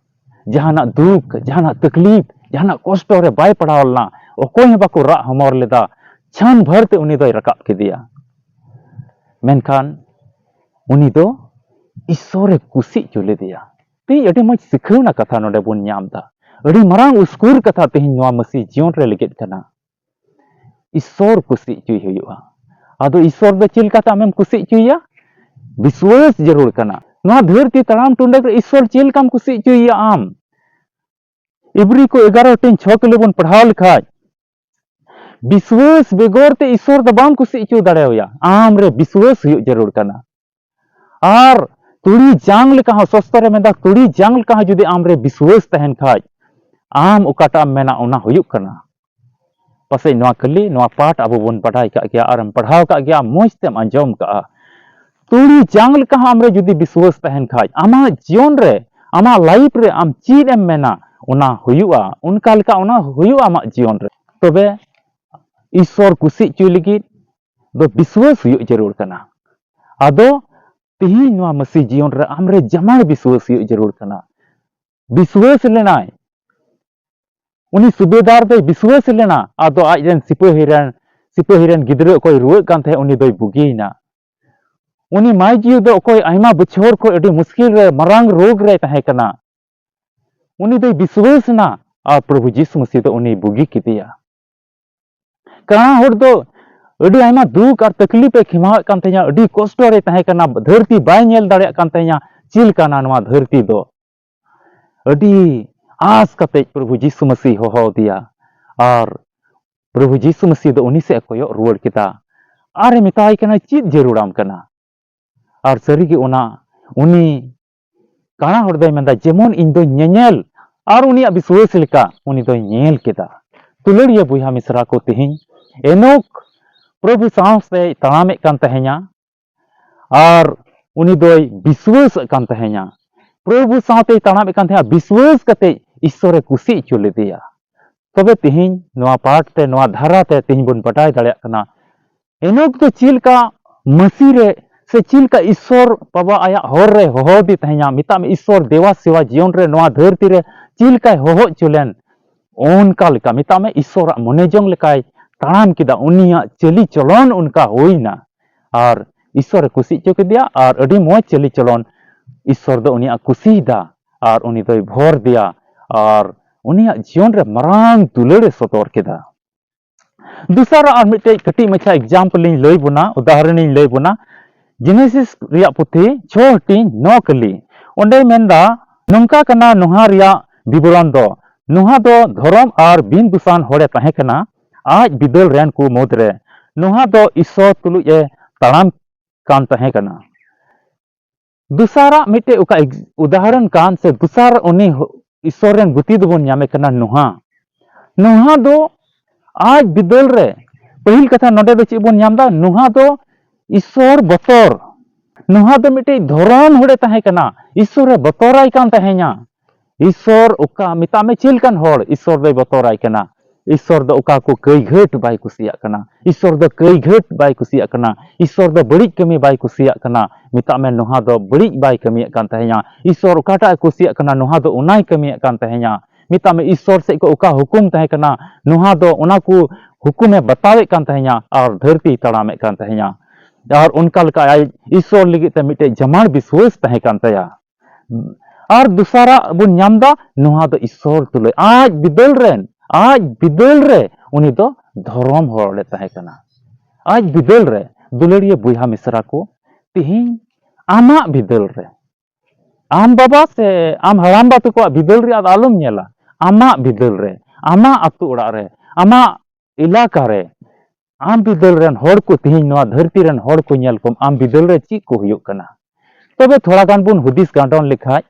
ᱡᱟᱦᱟᱱᱟᱜ ᱫᱩᱠ, ᱡᱟᱦᱟᱱᱟᱜ ᱛᱟᱠᱞᱤᱯ, ᱡᱟᱦᱟᱱᱟᱜ ᱠᱚᱥᱴᱚ ᱨᱮ ᱵᱟᱭ ᱯᱟᱲᱟᱣ ᱞᱮᱱᱟ᱾ ᱚᱠᱚᱭ ᱦᱚᱸ ᱵᱟᱠᱚ ᱨᱟᱜ ᱦᱚᱢᱚᱨ ᱞᱮᱫᱟ᱾ ᱪᱷᱟᱱ ᱵᱷᱟᱨ ᱛᱮ ᱩᱱᱤ ᱫᱚᱭ ᱨᱟᱠᱟᱵ ᱠᱮᱫᱮᱭᱟ᱾ ᱢᱮᱱᱠᱷᱟᱱ ᱩᱱᱤ ᱫᱚ ᱤᱥᱥᱚᱨᱮ ᱠᱩᱥᱤ ᱦᱚᱪᱚ ᱞᱮᱫᱮᱭᱟ᱾ ᱛᱮᱦᱮᱧ ᱟᱹᱰᱤ ᱢᱚᱡᱽ ᱥᱤᱠᱷᱟᱹᱣᱱᱟ ᱠᱟᱛᱷᱟ ᱱᱚᱰᱮ ᱵᱚᱱ ᱧᱟᱢ ᱮᱫᱟ᱾ ᱟᱹᱰᱤ ᱢᱟᱨᱟᱝ ᱩᱥᱠᱩᱨ ᱠᱟᱛᱷᱟ ᱛᱮᱦᱮᱧ ᱱᱚᱣᱟ ᱢᱟᱹᱥᱤ ᱡᱤᱭᱚᱱ ᱨᱮ ᱞᱟᱹᱜᱤᱫ ᱠᱟᱱᱟ᱾ ᱤᱥᱥᱚᱨ ᱠᱩᱥᱤ ᱦᱚᱪᱚᱭ ᱦᱩᱭᱩᱜᱼᱟ᱾ ᱟᱫᱚ ᱤᱥᱥᱚᱨ ᱫᱚ ᱪᱮᱫ ᱞᱮᱠᱟᱛᱮ ᱟᱢᱮᱢ ᱠᱩᱥᱤ ᱦᱚᱪᱚᱭᱮᱭᱟ? ᱵᱤᱥᱣᱟᱹᱥ ᱡᱟᱹᱨᱩᱲ ᱠᱟᱱᱟ᱾ ᱱᱚᱣᱟ ᱫᱷᱟᱹᱨᱛᱤ ᱛᱟᱲᱟᱢ ᱴᱩᱰᱟᱹᱜ ᱨᱮ ᱤᱥᱥᱚᱨ ᱪᱮᱫ ᱞᱮᱠᱟᱢ ᱠᱩᱥᱤ ᱦᱚᱪᱚᱭᱮᱭᱟ ᱟᱢ? ᱤᱵᱨᱤ ᱠᱚ ᱮᱜᱟᱨᱚ ᱴᱷᱮᱱ ᱪᱷᱚ ᱠᱤᱞᱳ ᱵᱚᱱ ᱯᱟᱲᱦᱟᱣ ᱞᱮᱠᱷᱟᱡ, ᱵᱤᱥᱣᱟᱹᱥ ᱵᱮᱜᱚᱨ ᱛᱮ ᱤᱥᱥᱚᱨ ᱫᱚ ᱵᱟᱢ ᱠᱩᱥᱤ ᱦᱚᱪᱚ ᱫᱟᱲᱮᱣᱟᱭᱟ᱾ ᱟᱢ ᱨᱮ ᱵᱤᱥᱣᱟᱹᱥ ᱦᱩᱭᱩᱜ ᱡᱟᱹᱨᱩᱲ ᱠᱟᱱᱟ᱾ ᱟᱨ ᱛᱩᱲᱤ ᱡᱟᱝ ᱞᱮᱠᱟ ᱦᱚᱸ, ᱥᱚᱥᱛᱚ ᱨᱮ ᱢᱮᱱᱫᱟ, ᱛᱩᱲᱤ ᱡᱟᱝ ᱞᱮᱠᱟ ᱦᱚᱸ ᱡᱩᱫᱤ ᱟᱢ ᱨᱮ ᱵᱤᱥᱣᱟᱹᱥ ᱛᱟᱦᱮᱱ ᱠᱷᱟᱡ, ᱟᱢ ᱚᱠᱟᱴᱟᱜ ᱮᱢ ᱢᱮᱱᱟ ᱚᱱᱟ ᱦᱩᱭᱩᱜ ᱠᱟᱱᱟ᱾ ᱯᱟᱥᱮᱡ ᱱᱚᱣᱟ ᱠᱷᱟᱹᱞᱤ ᱱᱚᱣᱟ ᱯᱟᱴ ᱟᱵᱚ ᱵᱚᱱ ᱵᱟᱰᱟᱭ ᱠᱟᱜ ᱜᱮᱭᱟ ᱟᱨᱮᱢ ᱯᱟᱲᱦᱟᱣ ᱠᱟᱜ ᱜᱮᱭᱟ, ᱢᱚᱡᱽ ᱛᱮᱢ ᱟᱸᱡᱚᱢ ᱠᱟᱜᱼᱟ᱾ ᱛᱩᱲᱤ ᱡᱟᱝ ᱞᱮᱠᱟ ᱦᱚᱸ ᱟᱢ ᱨᱮ ᱡᱩᱫᱤ ᱵᱤᱥᱣᱟᱹᱥ ᱛᱟᱦᱮᱱ ᱠᱷᱟᱡ, ᱟᱢᱟᱜ ᱡᱤᱭᱚᱱ ᱨᱮ, ᱟᱢᱟᱜ ᱞᱟᱭᱤᱯᱷ ᱨᱮ ᱟᱢ ᱪᱮᱫ ᱮᱢ ᱢᱮᱱᱟ, ᱚᱱᱟ ᱦᱩᱭᱩᱜᱼᱟ᱾ ᱚᱱᱠᱟ ᱞᱮᱠᱟ ᱚᱱᱟ ᱦᱩᱭᱩᱜᱼᱟ ᱟᱢᱟᱜ ᱡᱤᱭᱚᱱ ᱨᱮ᱾ ᱛᱚᱵᱮ ᱤᱥᱥᱚᱨ ᱠᱩᱥᱤ ᱦᱚᱪᱚᱭ ᱞᱟᱹᱜᱤᱫ ᱫᱚ ᱵᱤᱥᱣᱟᱹᱥ ᱦᱩᱭᱩᱜ ᱡᱟᱹᱨᱩᱲ ᱠᱟᱱᱟ᱾ ᱟᱫᱚ ᱛᱮᱦᱮᱧ ᱱᱚᱣᱟ ᱢᱟᱹᱥᱤ ᱡᱤᱭᱚᱱ ᱨᱮ ᱟᱢ ᱨᱮ ᱡᱟᱢᱟᱭ ᱵᱤᱥᱣᱟᱹᱥ ᱦᱩᱭᱩᱜ ᱡᱟᱹᱨᱩᱲ ᱠᱟᱱᱟ᱾ ᱵᱤᱥᱣᱟᱹᱥ ᱞᱮᱱᱟᱭ᱾ ᱩᱱᱤ ᱥᱩᱵᱮᱫᱟᱨ ᱫᱚᱭ ᱵᱤᱥᱣᱟᱹᱥ ᱞᱮᱱᱟ᱾ ᱟᱫᱚ ᱟᱡ ᱨᱮᱱ ᱥᱤᱯᱟᱹᱦᱤ ᱨᱮᱱ, ᱥᱤᱯᱟᱹᱦᱤ ᱨᱮᱱ ᱜᱤᱫᱽᱨᱟᱹ ᱚᱠᱚᱭ ᱨᱩᱣᱟᱹᱜ ᱠᱟᱱ ᱛᱟᱦᱮᱸᱫ, ᱩᱱᱤ ᱫᱚᱭ ᱵᱩᱜᱤᱭᱮᱱᱟ᱾ ᱩᱱᱤ ᱢᱟᱭ ᱡᱤᱣᱤ ᱫᱚ ᱚᱠᱚᱭ ᱟᱭᱢᱟ ᱵᱚᱪᱷᱚᱨ ᱠᱷᱚᱱ ᱟᱹᱰᱤ ᱢᱩᱥᱠᱤᱞ ᱨᱮ, ᱢᱟᱨᱟᱝ ᱨᱳᱜᱽ ᱨᱮᱭ ᱛᱟᱦᱮᱸ ᱠᱟᱱᱟ, ᱩᱱᱤ ᱫᱚᱭ ᱵᱤᱥᱣᱟᱹᱥ ᱮᱱᱟ ᱟᱨ ᱯᱨᱚᱵᱷᱩ ᱡᱤᱥᱩ ᱢᱟᱹᱥᱤ ᱫᱚ ᱩᱱᱤᱭ ᱵᱩᱜᱤ ᱠᱮᱫᱮᱭᱟ᱾ ᱠᱟᱬᱟ ᱦᱚᱲ ᱫᱚ ᱟᱹᱰᱤ ᱟᱭᱢᱟ ᱫᱩᱠ ᱟᱨ ᱛᱟᱠᱞᱤᱯ ᱮ ᱠᱷᱮᱢᱟᱣᱮᱫ ᱠᱟᱱ ᱛᱟᱦᱮᱸᱱᱟ, ᱟᱹᱰᱤ ᱠᱚᱥᱴᱚ ᱨᱮ ᱛᱟᱦᱮᱸ ᱠᱟᱱᱟ, ᱫᱷᱟᱹᱨᱛᱤ ᱵᱟᱭ ᱧᱮᱞ ᱫᱟᱲᱮᱭᱟᱜ ᱠᱟᱱ ᱛᱟᱦᱮᱸᱱᱟ, ᱪᱮᱫ ᱞᱮᱠᱟᱱᱟ ᱱᱚᱣᱟ ᱫᱷᱟᱹᱨᱛᱤ ᱫᱚ᱾ ᱟᱹᱰᱤ ᱟᱸᱥ ᱠᱟᱛᱮ ᱯᱨᱚᱵᱷᱩ ᱡᱤᱥᱩ ᱢᱟᱹᱥᱤ ᱦᱚᱦᱚ ᱟᱫᱮᱭᱟ ᱟᱨ ᱯᱨᱚᱵᱷᱩ ᱡᱤᱥᱩ ᱢᱟᱹᱥᱤ ᱫᱚ ᱩᱱᱤ ᱥᱮᱫ ᱮ ᱠᱚᱭᱚᱜ ᱨᱩᱣᱟᱹᱲ ᱠᱮᱫᱟ ᱟᱨ ᱮ ᱢᱮᱛᱟᱭ ᱠᱟᱱᱟ, "ᱪᱮᱫ ᱡᱟᱹᱨᱩᱲᱟᱢ ᱠᱟᱱᱟ?" ᱟᱨ ᱥᱟᱹᱨᱤᱜᱮ ᱚᱱᱟ ᱩᱱᱤ ᱠᱟᱬᱟ ᱦᱚᱲ ᱫᱚᱭ ᱢᱮᱱᱫᱟ, "ᱡᱮᱢᱚᱱ ᱤᱧ ᱫᱚᱧ ᱧᱮᱧᱮᱞ", ᱟᱨ ᱩᱱᱤᱭᱟᱜ ᱵᱤᱥᱣᱟᱹᱥ ᱞᱮᱠᱟ ᱩᱱᱤ ᱫᱚᱭ ᱧᱮᱞ ᱠᱮᱫᱟ᱾ ᱫᱩᱞᱟᱹᱲᱤᱭᱟᱹ ᱵᱚᱭᱦᱟ ᱢᱤᱥᱨᱟ ᱠᱚ, ᱛᱮᱦᱮᱧ ᱮᱱᱚᱠ ᱯᱨᱚᱵᱷᱩ ᱥᱟᱶᱛᱮᱭ ᱛᱟᱲᱟᱢᱮᱫ ᱠᱟᱱ ᱛᱟᱦᱮᱸᱧᱟ ᱟᱨ ᱩᱱᱤ ᱫᱚᱭ ᱵᱤᱥᱣᱟᱹᱥᱮᱫ ᱠᱟᱱ ᱛᱟᱦᱮᱸᱧᱟ᱾ ᱯᱨᱚᱵᱷᱩ ᱥᱟᱶᱛᱮᱭ ᱛᱟᱲᱟᱢᱮᱫ ᱠᱟᱱ ᱛᱟᱦᱮᱸᱫᱼᱟ, ᱵᱤᱥᱣᱟᱹᱥ ᱠᱟᱛᱮ ᱤᱥᱥᱚᱨᱮ ᱠᱩᱥᱤ ᱦᱚᱪᱚ ᱞᱮᱫᱮᱭᱟ᱾ ᱛᱚᱵᱮ ᱛᱮᱦᱮᱧ ᱱᱚᱣᱟ ᱯᱟᱴ ᱛᱮ, ᱱᱚᱣᱟ ᱫᱷᱟᱨᱟ ᱛᱮ ᱛᱮᱦᱮᱧ ᱵᱚᱱ ᱵᱟᱰᱟᱭ ᱫᱟᱲᱮᱭᱟᱜ ᱠᱟᱱᱟ, ᱮᱱᱚᱠ ᱫᱚ ᱪᱮᱫ ᱞᱮᱠᱟ ᱢᱟᱹᱥᱤ ᱨᱮ ᱥᱮ ᱪᱮᱫ ᱞᱮᱠᱟ ᱤᱥᱥᱚᱨ ᱵᱟᱵᱟ ᱟᱭᱟᱜ ᱦᱚᱨ ᱨᱮ ᱦᱚᱦᱚ ᱟᱫᱮ ᱛᱟᱦᱮᱸᱧᱟ, ᱢᱮᱛᱟᱜ ᱢᱮ ᱤᱥᱥᱚᱨ ᱫᱮᱣᱟ ᱥᱮᱣᱟ ᱡᱤᱭᱚᱱ ᱨᱮ ᱱᱚᱣᱟ ᱫᱷᱟᱹᱨᱛᱤ ᱨᱮ ᱪᱮᱫ ᱞᱮᱠᱟᱭ ᱦᱚᱦᱚ ᱦᱚᱪᱚ ᱞᱮᱱ, ᱚᱱᱠᱟ ᱞᱮᱠᱟ ᱢᱮᱛᱟᱜ ᱢᱮ ᱤᱥᱥᱚᱨᱟᱜ ᱢᱚᱱᱮ ᱡᱚᱝ ᱞᱮᱠᱟᱭ ᱛᱟᱲᱟᱢ ᱠᱮᱫᱟ, ᱩᱱᱤᱭᱟᱜ ᱪᱟᱹᱞᱤ ᱪᱚᱞᱚᱱ ᱚᱱᱠᱟ ᱦᱩᱭᱱᱟ᱾ ᱟᱨ ᱤᱥᱥᱚᱨᱮ ᱠᱩᱥᱤ ᱦᱚᱪᱚ ᱠᱮᱫᱮᱭᱟ ᱟᱨ ᱟᱹᱰᱤ ᱢᱚᱡᱽ ᱪᱟᱹᱞᱤ ᱪᱚᱞᱚᱱ ᱤᱥᱥᱚᱨ ᱫᱚ ᱩᱱᱤᱭᱟᱜ ᱠᱩᱥᱤᱭᱮᱫᱟ ᱟᱨ ᱩᱱᱤ ᱫᱚᱭ ᱵᱷᱚᱨ ᱫᱮᱭᱟ ᱟᱨ ᱩᱱᱤᱭᱟᱜ ᱡᱤᱭᱚᱱ ᱨᱮ ᱢᱟᱨᱟᱝ ᱫᱩᱞᱟᱹᱲ ᱮ ᱥᱚᱫᱚᱨ ᱠᱮᱫᱟ᱾ ᱫᱚᱥᱟᱨᱟᱜ ᱟᱨ ᱢᱤᱫᱴᱮᱡ ᱠᱟᱹᱴᱤᱡ ᱢᱟᱪᱷᱟ example ᱤᱧ ᱞᱟᱹᱭ ᱵᱚᱱᱟ, ᱩᱫᱟᱦᱚᱨᱚᱱ ᱤᱧ ᱞᱟᱹᱭ ᱵᱚᱱᱟ᱾ ᱡᱮᱱᱮᱥᱤᱥ ᱨᱮᱭᱟᱜ ᱯᱩᱛᱷᱤ ᱪᱷᱚ ᱦᱟᱹᱴᱤᱧ ᱱᱚ ᱠᱟᱹᱞᱤ, ᱚᱸᱰᱮᱭ ᱢᱮᱱᱫᱟ, ᱱᱚᱝᱠᱟ ᱠᱟᱱᱟ ᱱᱚᱦᱟ ᱨᱮᱭᱟᱜ ᱵᱤᱵᱚᱨᱚᱱ ᱫᱚ, ᱱᱚᱦᱟ ᱫᱚ ᱫᱷᱚᱨᱚᱢ ᱟᱨ ᱵᱤᱱ ᱫᱩᱥᱟᱱ ᱦᱚᱲᱮ ᱛᱟᱦᱮᱸ ᱠᱟᱱᱟ, ᱟᱡ ᱵᱤᱫᱟᱹᱞ ᱨᱮᱱ ᱠᱚ ᱢᱩᱫᱽᱨᱮ ᱱᱚᱦᱟ ᱫᱚ ᱤᱥᱥᱚᱨ ᱛᱩᱞᱩᱡ ᱮ ᱛᱟᱲᱟᱢ ᱠᱟᱱ ᱛᱟᱦᱮᱸ ᱠᱟᱱᱟ᱾ ᱫᱚᱥᱟᱨᱟᱜ ᱢᱤᱫᱴᱮᱡ ᱚᱠᱟ ex-, ᱩᱫᱟᱦᱚᱨᱚᱱ ᱠᱟᱱ ᱥᱮ ᱫᱚᱥᱟᱨ ᱩᱱᱤ ᱦᱚ-, ᱤᱥᱥᱚᱨ ᱨᱮᱱ ᱜᱩᱛᱤ ᱫᱚᱵᱚᱱ ᱧᱟᱢᱮ ᱠᱟᱱᱟ ᱱᱚᱦᱟ᱾ ᱱᱚᱦᱟ ᱫᱚ ᱟᱡ ᱵᱤᱫᱟᱹᱞ ᱨᱮ, ᱯᱟᱹᱦᱤᱞ ᱠᱟᱛᱷᱟ ᱱᱚᱰᱮ ᱫᱚ ᱪᱮᱫ ᱵᱚᱱ ᱧᱟᱢ ᱮᱫᱟ? ᱱᱚᱦᱟ ᱫᱚ ᱤᱥᱥᱚᱨ ᱵᱚᱛᱚᱨ᱾ ᱱᱚᱦᱟ ᱫᱚ ᱢᱤᱫᱴᱮᱡ ᱫᱷᱚᱨᱚᱢ ᱦᱚᱲᱮ ᱛᱟᱦᱮᱸ ᱠᱟᱱᱟ, ᱤᱥᱥᱚᱨᱮ ᱵᱚᱛᱚᱨᱟᱭ ᱠᱟᱱ ᱛᱟᱦᱮᱸᱧᱟ᱾ ᱤᱥᱥᱚᱨ ᱚᱠᱟ, ᱢᱮᱛᱟᱜ ᱢᱮ ᱪᱮᱫ ᱞᱮᱠᱟᱱ ᱦᱚᱲ ᱤᱥᱥᱚᱨ ᱫᱚᱭ ᱵᱚᱛᱚᱨᱟᱭ ᱠᱟᱱᱟ? ᱤᱥᱥᱚᱨ ᱫᱚ ᱚᱠᱟ ᱠᱚ ᱠᱟᱹᱭ ᱜᱷᱟᱹᱴ ᱵᱟᱭ ᱠᱩᱥᱤᱭᱟᱜ ᱠᱟᱱᱟ? ᱤᱥᱥᱚᱨ ᱫᱚ ᱠᱟᱹᱭ ᱜᱷᱟᱹᱴ ᱵᱟᱭ ᱠᱩᱥᱤᱭᱟᱜ ᱠᱟᱱᱟ᱾ ᱤᱥᱥᱚᱨ ᱫᱚ ᱵᱟᱹᱲᱤᱡ ᱠᱟᱹᱢᱤ ᱵᱟᱭ ᱠᱩᱥᱤᱭᱟᱜ ᱠᱟᱱᱟ᱾ ᱢᱮᱛᱟᱜ ᱢᱮ ᱱᱚᱦᱟ ᱫᱚ ᱵᱟᱹᱲᱤᱡ ᱵᱟᱭ ᱠᱟᱹᱢᱤᱭᱮᱫ ᱠᱟᱱ ᱛᱟᱦᱮᱸᱧᱟ᱾ ᱤᱥᱥᱚᱨ ᱚᱠᱟᱴᱟᱜ ᱮ ᱠᱩᱥᱤᱭᱟᱜ ᱠᱟᱱᱟ, ᱱᱚᱦᱟ ᱫᱚ ᱚᱱᱟᱭ ᱠᱟᱹᱢᱤᱭᱮᱫ ᱠᱟᱱ ᱛᱟᱦᱮᱸᱧᱟ᱾ ᱢᱮᱛᱟᱜ ᱢᱮ ᱤᱥᱥᱚᱨ ᱥᱮᱫ ᱠᱷᱚᱱ ᱚᱠᱟ ᱦᱩᱠᱩᱢ ᱛᱟᱦᱮᱸ ᱠᱟᱱᱟ, ᱱᱚᱦᱟ ᱫᱚ ᱚᱱᱟ ᱠᱚ ᱦᱩᱠᱩᱢᱮ ᱵᱟᱛᱟᱣᱮᱫ ᱠᱟᱱ ᱛᱟᱦᱮᱸᱧᱟ ᱟᱨ ᱫᱷᱟᱹᱨᱛᱤᱭ ᱛᱟᱲᱟᱢᱮᱫ ᱠᱟᱱ ᱛᱟᱦᱮᱸᱧᱟ᱾ ᱟᱨ ᱚᱱᱠᱟ ᱞᱮᱠᱟ ᱟᱡ ᱤᱥᱥᱚᱨ ᱞᱟᱹᱜᱤᱫ ᱛᱮ ᱢᱤᱫᱴᱮᱡ ᱡᱟᱢᱟᱲ ᱵᱤᱥᱣᱟᱹᱥ ᱛᱟᱦᱮᱸ ᱠᱟᱱ ᱛᱟᱭᱟ᱾ ᱟᱨ ᱫᱚᱥᱟᱨᱟᱜ ᱵᱚᱱ ᱧᱟᱢ ᱮᱫᱟ, ᱱᱚᱣᱟ ᱫᱚ ᱤᱥᱥᱚᱨ ᱫᱩᱞᱟᱹᱲ᱾ ᱟᱡ ᱵᱤᱫᱟᱹᱞ ᱨᱮᱱ, ᱟᱡ ᱵᱤᱫᱟᱹᱞ ᱨᱮ ᱩᱱᱤ ᱫᱚ ᱫᱷᱚᱨᱚᱢ ᱦᱚᱲ ᱮ ᱛᱟᱦᱮᱸ ᱠᱟᱱᱟ᱾ ᱟᱡ ᱵᱤᱫᱟᱹᱞ ᱨᱮ, ᱫᱩᱞᱟᱹᱲᱤᱭᱟᱹ ᱵᱚᱭᱦᱟ ᱢᱤᱥᱨᱟ ᱠᱚ, ᱛᱤᱦᱤᱧ ᱟᱢᱟᱜ ᱵᱤᱫᱟᱹᱞ ᱨᱮ, ᱟᱢ ᱵᱟᱵᱟ ᱥᱮ ᱟᱢ ᱦᱟᱲᱟᱢᱵᱟ ᱛᱟᱠᱚᱣᱟᱜ ᱵᱤᱫᱟᱹᱞ ᱨᱮ ᱟᱫᱚ ᱟᱞᱚᱢ ᱧᱮᱞᱟ᱾ ᱟᱢᱟᱜ ᱵᱤᱫᱟᱹᱞ ᱨᱮ, ᱟᱢᱟᱜ ᱟᱹᱛᱩ ᱚᱲᱟᱜ ᱨᱮ, ᱟᱢᱟᱜ ᱮᱞᱟᱠᱟ ᱨᱮ, ᱟᱢ ᱵᱤᱫᱟᱹᱞ ᱨᱮᱱ ᱦᱚᱲ ᱠᱚ, ᱛᱤᱦᱤᱧ ᱱᱚᱣᱟ ᱫᱷᱟᱹᱨᱛᱤ ᱨᱮᱱ ᱦᱚᱲ ᱠᱚ ᱧᱮᱞ ᱠᱚᱢ, ᱟᱢ ᱵᱤᱫᱟᱹᱞ ᱨᱮ ᱪᱮᱫ ᱠᱚ ᱦᱩᱭᱩᱜ ᱠᱟᱱᱟ᱾ ᱛᱚᱵᱮ ᱛᱷᱚᱲᱟ ᱜᱟᱱ ᱵᱚᱱ ᱦᱩᱫᱤᱥ ᱜᱟᱸᱰᱚᱱ ᱞᱮᱠᱷᱟᱡ,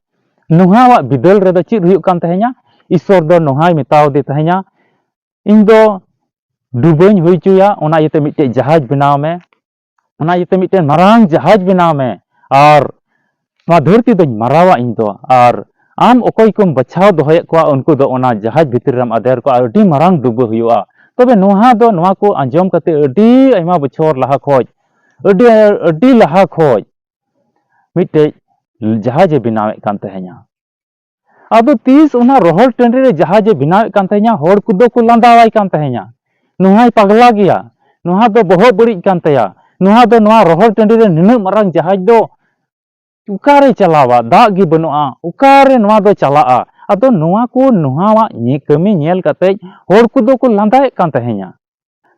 ᱱᱚᱦᱟᱣᱟᱜ ᱵᱤᱫᱟᱹᱞ ᱨᱮᱫᱚ ᱪᱮᱫ ᱦᱩᱭᱩᱜ ᱠᱟᱱ ᱛᱟᱦᱮᱸᱧᱟ? ᱤᱥᱥᱚᱨ ᱫᱚ ᱱᱚᱦᱟᱭ ᱢᱮᱛᱟᱣ ᱫᱮ ᱛᱟᱦᱮᱸᱧᱟ, "ᱤᱧ ᱫᱚ ᱰᱩᱵᱟᱹᱧ ᱦᱩᱭ ᱦᱚᱪᱚᱭᱟ, ᱚᱱᱟ ᱤᱭᱟᱹᱛᱮ ᱢᱤᱫᱴᱮᱡ ᱡᱟᱦᱟᱡᱽ ᱵᱮᱱᱟᱣ ᱢᱮ, ᱚᱱᱟ ᱤᱭᱟᱹᱛᱮ ᱢᱤᱫᱴᱮᱱ ᱢᱟᱨᱟᱝ ᱡᱟᱦᱟᱡᱽ ᱵᱮᱱᱟᱣ ᱢᱮ, ᱟᱨ ᱱᱚᱣᱟ ᱫᱷᱟᱹᱨᱛᱤ ᱫᱚᱧ ᱢᱟᱨᱟᱣᱟ ᱤᱧ ᱫᱚ, ᱟᱨ ᱟᱢ ᱚᱠᱚᱭ ᱠᱚᱢ ᱵᱟᱪᱷᱟᱣ ᱫᱚᱦᱚᱭᱮᱫ ᱠᱚᱣᱟ, ᱩᱱᱠᱩ ᱫᱚ ᱚᱱᱟ ᱡᱟᱦᱟᱡᱽ ᱵᱷᱤᱛᱤᱨ ᱨᱮᱢ ᱟᱫᱮᱨ ᱠᱚᱣᱟ, ᱟᱹᱰᱤ ᱢᱟᱨᱟᱝ ᱰᱩᱵᱟᱹ ᱦᱩᱭᱩᱜᱼᱟ᱾" ᱛᱚᱵᱮ ᱱᱚᱣᱟ ᱫᱚ, ᱱᱚᱣᱟ ᱠᱚ ᱟᱸᱡᱚᱢ ᱠᱟᱛᱮ ᱟᱹᱰᱤ ᱟᱭᱢᱟ ᱵᱚᱪᱷᱚᱨ ᱞᱟᱦᱟ ᱠᱷᱚᱡ, ᱟᱹᱰᱤ, ᱟᱹᱰᱤ ᱞᱟᱦᱟ ᱠᱷᱚᱡ ᱢᱤᱫᱴᱮᱡ ᱡᱟᱦᱟᱡᱽ ᱮ ᱵᱮᱱᱟᱣᱮᱫ ᱠᱟᱱ ᱛᱟᱦᱮᱸᱧᱟ᱾ ᱟᱫᱚ ᱛᱤᱥ ᱚᱱᱟ ᱨᱚᱦᱚᱲ ᱴᱟᱺᱰᱤ ᱨᱮ ᱡᱟᱦᱟᱡᱽ ᱮ ᱵᱮᱱᱟᱣᱮᱫ ᱠᱟᱱ ᱛᱟᱦᱮᱸᱧᱟ, ᱦᱚᱲ ᱠᱚᱫᱚ ᱠᱚ ᱞᱟᱸᱫᱟᱣᱟᱭ ᱠᱟᱱ ᱛᱟᱦᱮᱸᱧᱟ, "ᱱᱚᱣᱟᱭ ᱯᱟᱜᱽᱞᱟ ᱜᱮᱭᱟ, ᱱᱚᱣᱟ ᱫᱚ ᱵᱚᱦᱚᱜ ᱵᱟᱹᱲᱤᱡ ᱠᱟᱱ ᱛᱟᱭᱟ, ᱱᱚᱣᱟ ᱫᱚ ᱱᱚᱣᱟ ᱨᱚᱦᱚᱲ ᱴᱟᱺᱰᱤ ᱨᱮ ᱱᱩᱱᱟᱹᱜ ᱢᱟᱨᱟᱝ ᱡᱟᱦᱟᱡᱽ ᱫᱚ ᱚᱠᱟᱨᱮ ᱪᱟᱞᱟᱣᱟ? ᱫᱟᱜ ᱜᱮ ᱵᱟᱹᱱᱩᱜᱼᱟ, ᱚᱠᱟᱨᱮ ᱱᱚᱣᱟ ᱫᱚ ᱪᱟᱞᱟᱜᱼᱟ?" ᱟᱫᱚ ᱱᱚᱣᱟ ᱠᱚ, ᱱᱚᱣᱟᱣᱟᱜ ᱧᱮ-, ᱠᱟᱹᱢᱤ ᱧᱮᱞ ᱠᱟᱛᱮ ᱦᱚᱲ ᱠᱚᱫᱚ ᱠᱚ ᱞᱟᱸᱫᱟᱭᱮᱫ ᱠᱟᱱ ᱛᱟᱦᱮᱸᱧᱟ᱾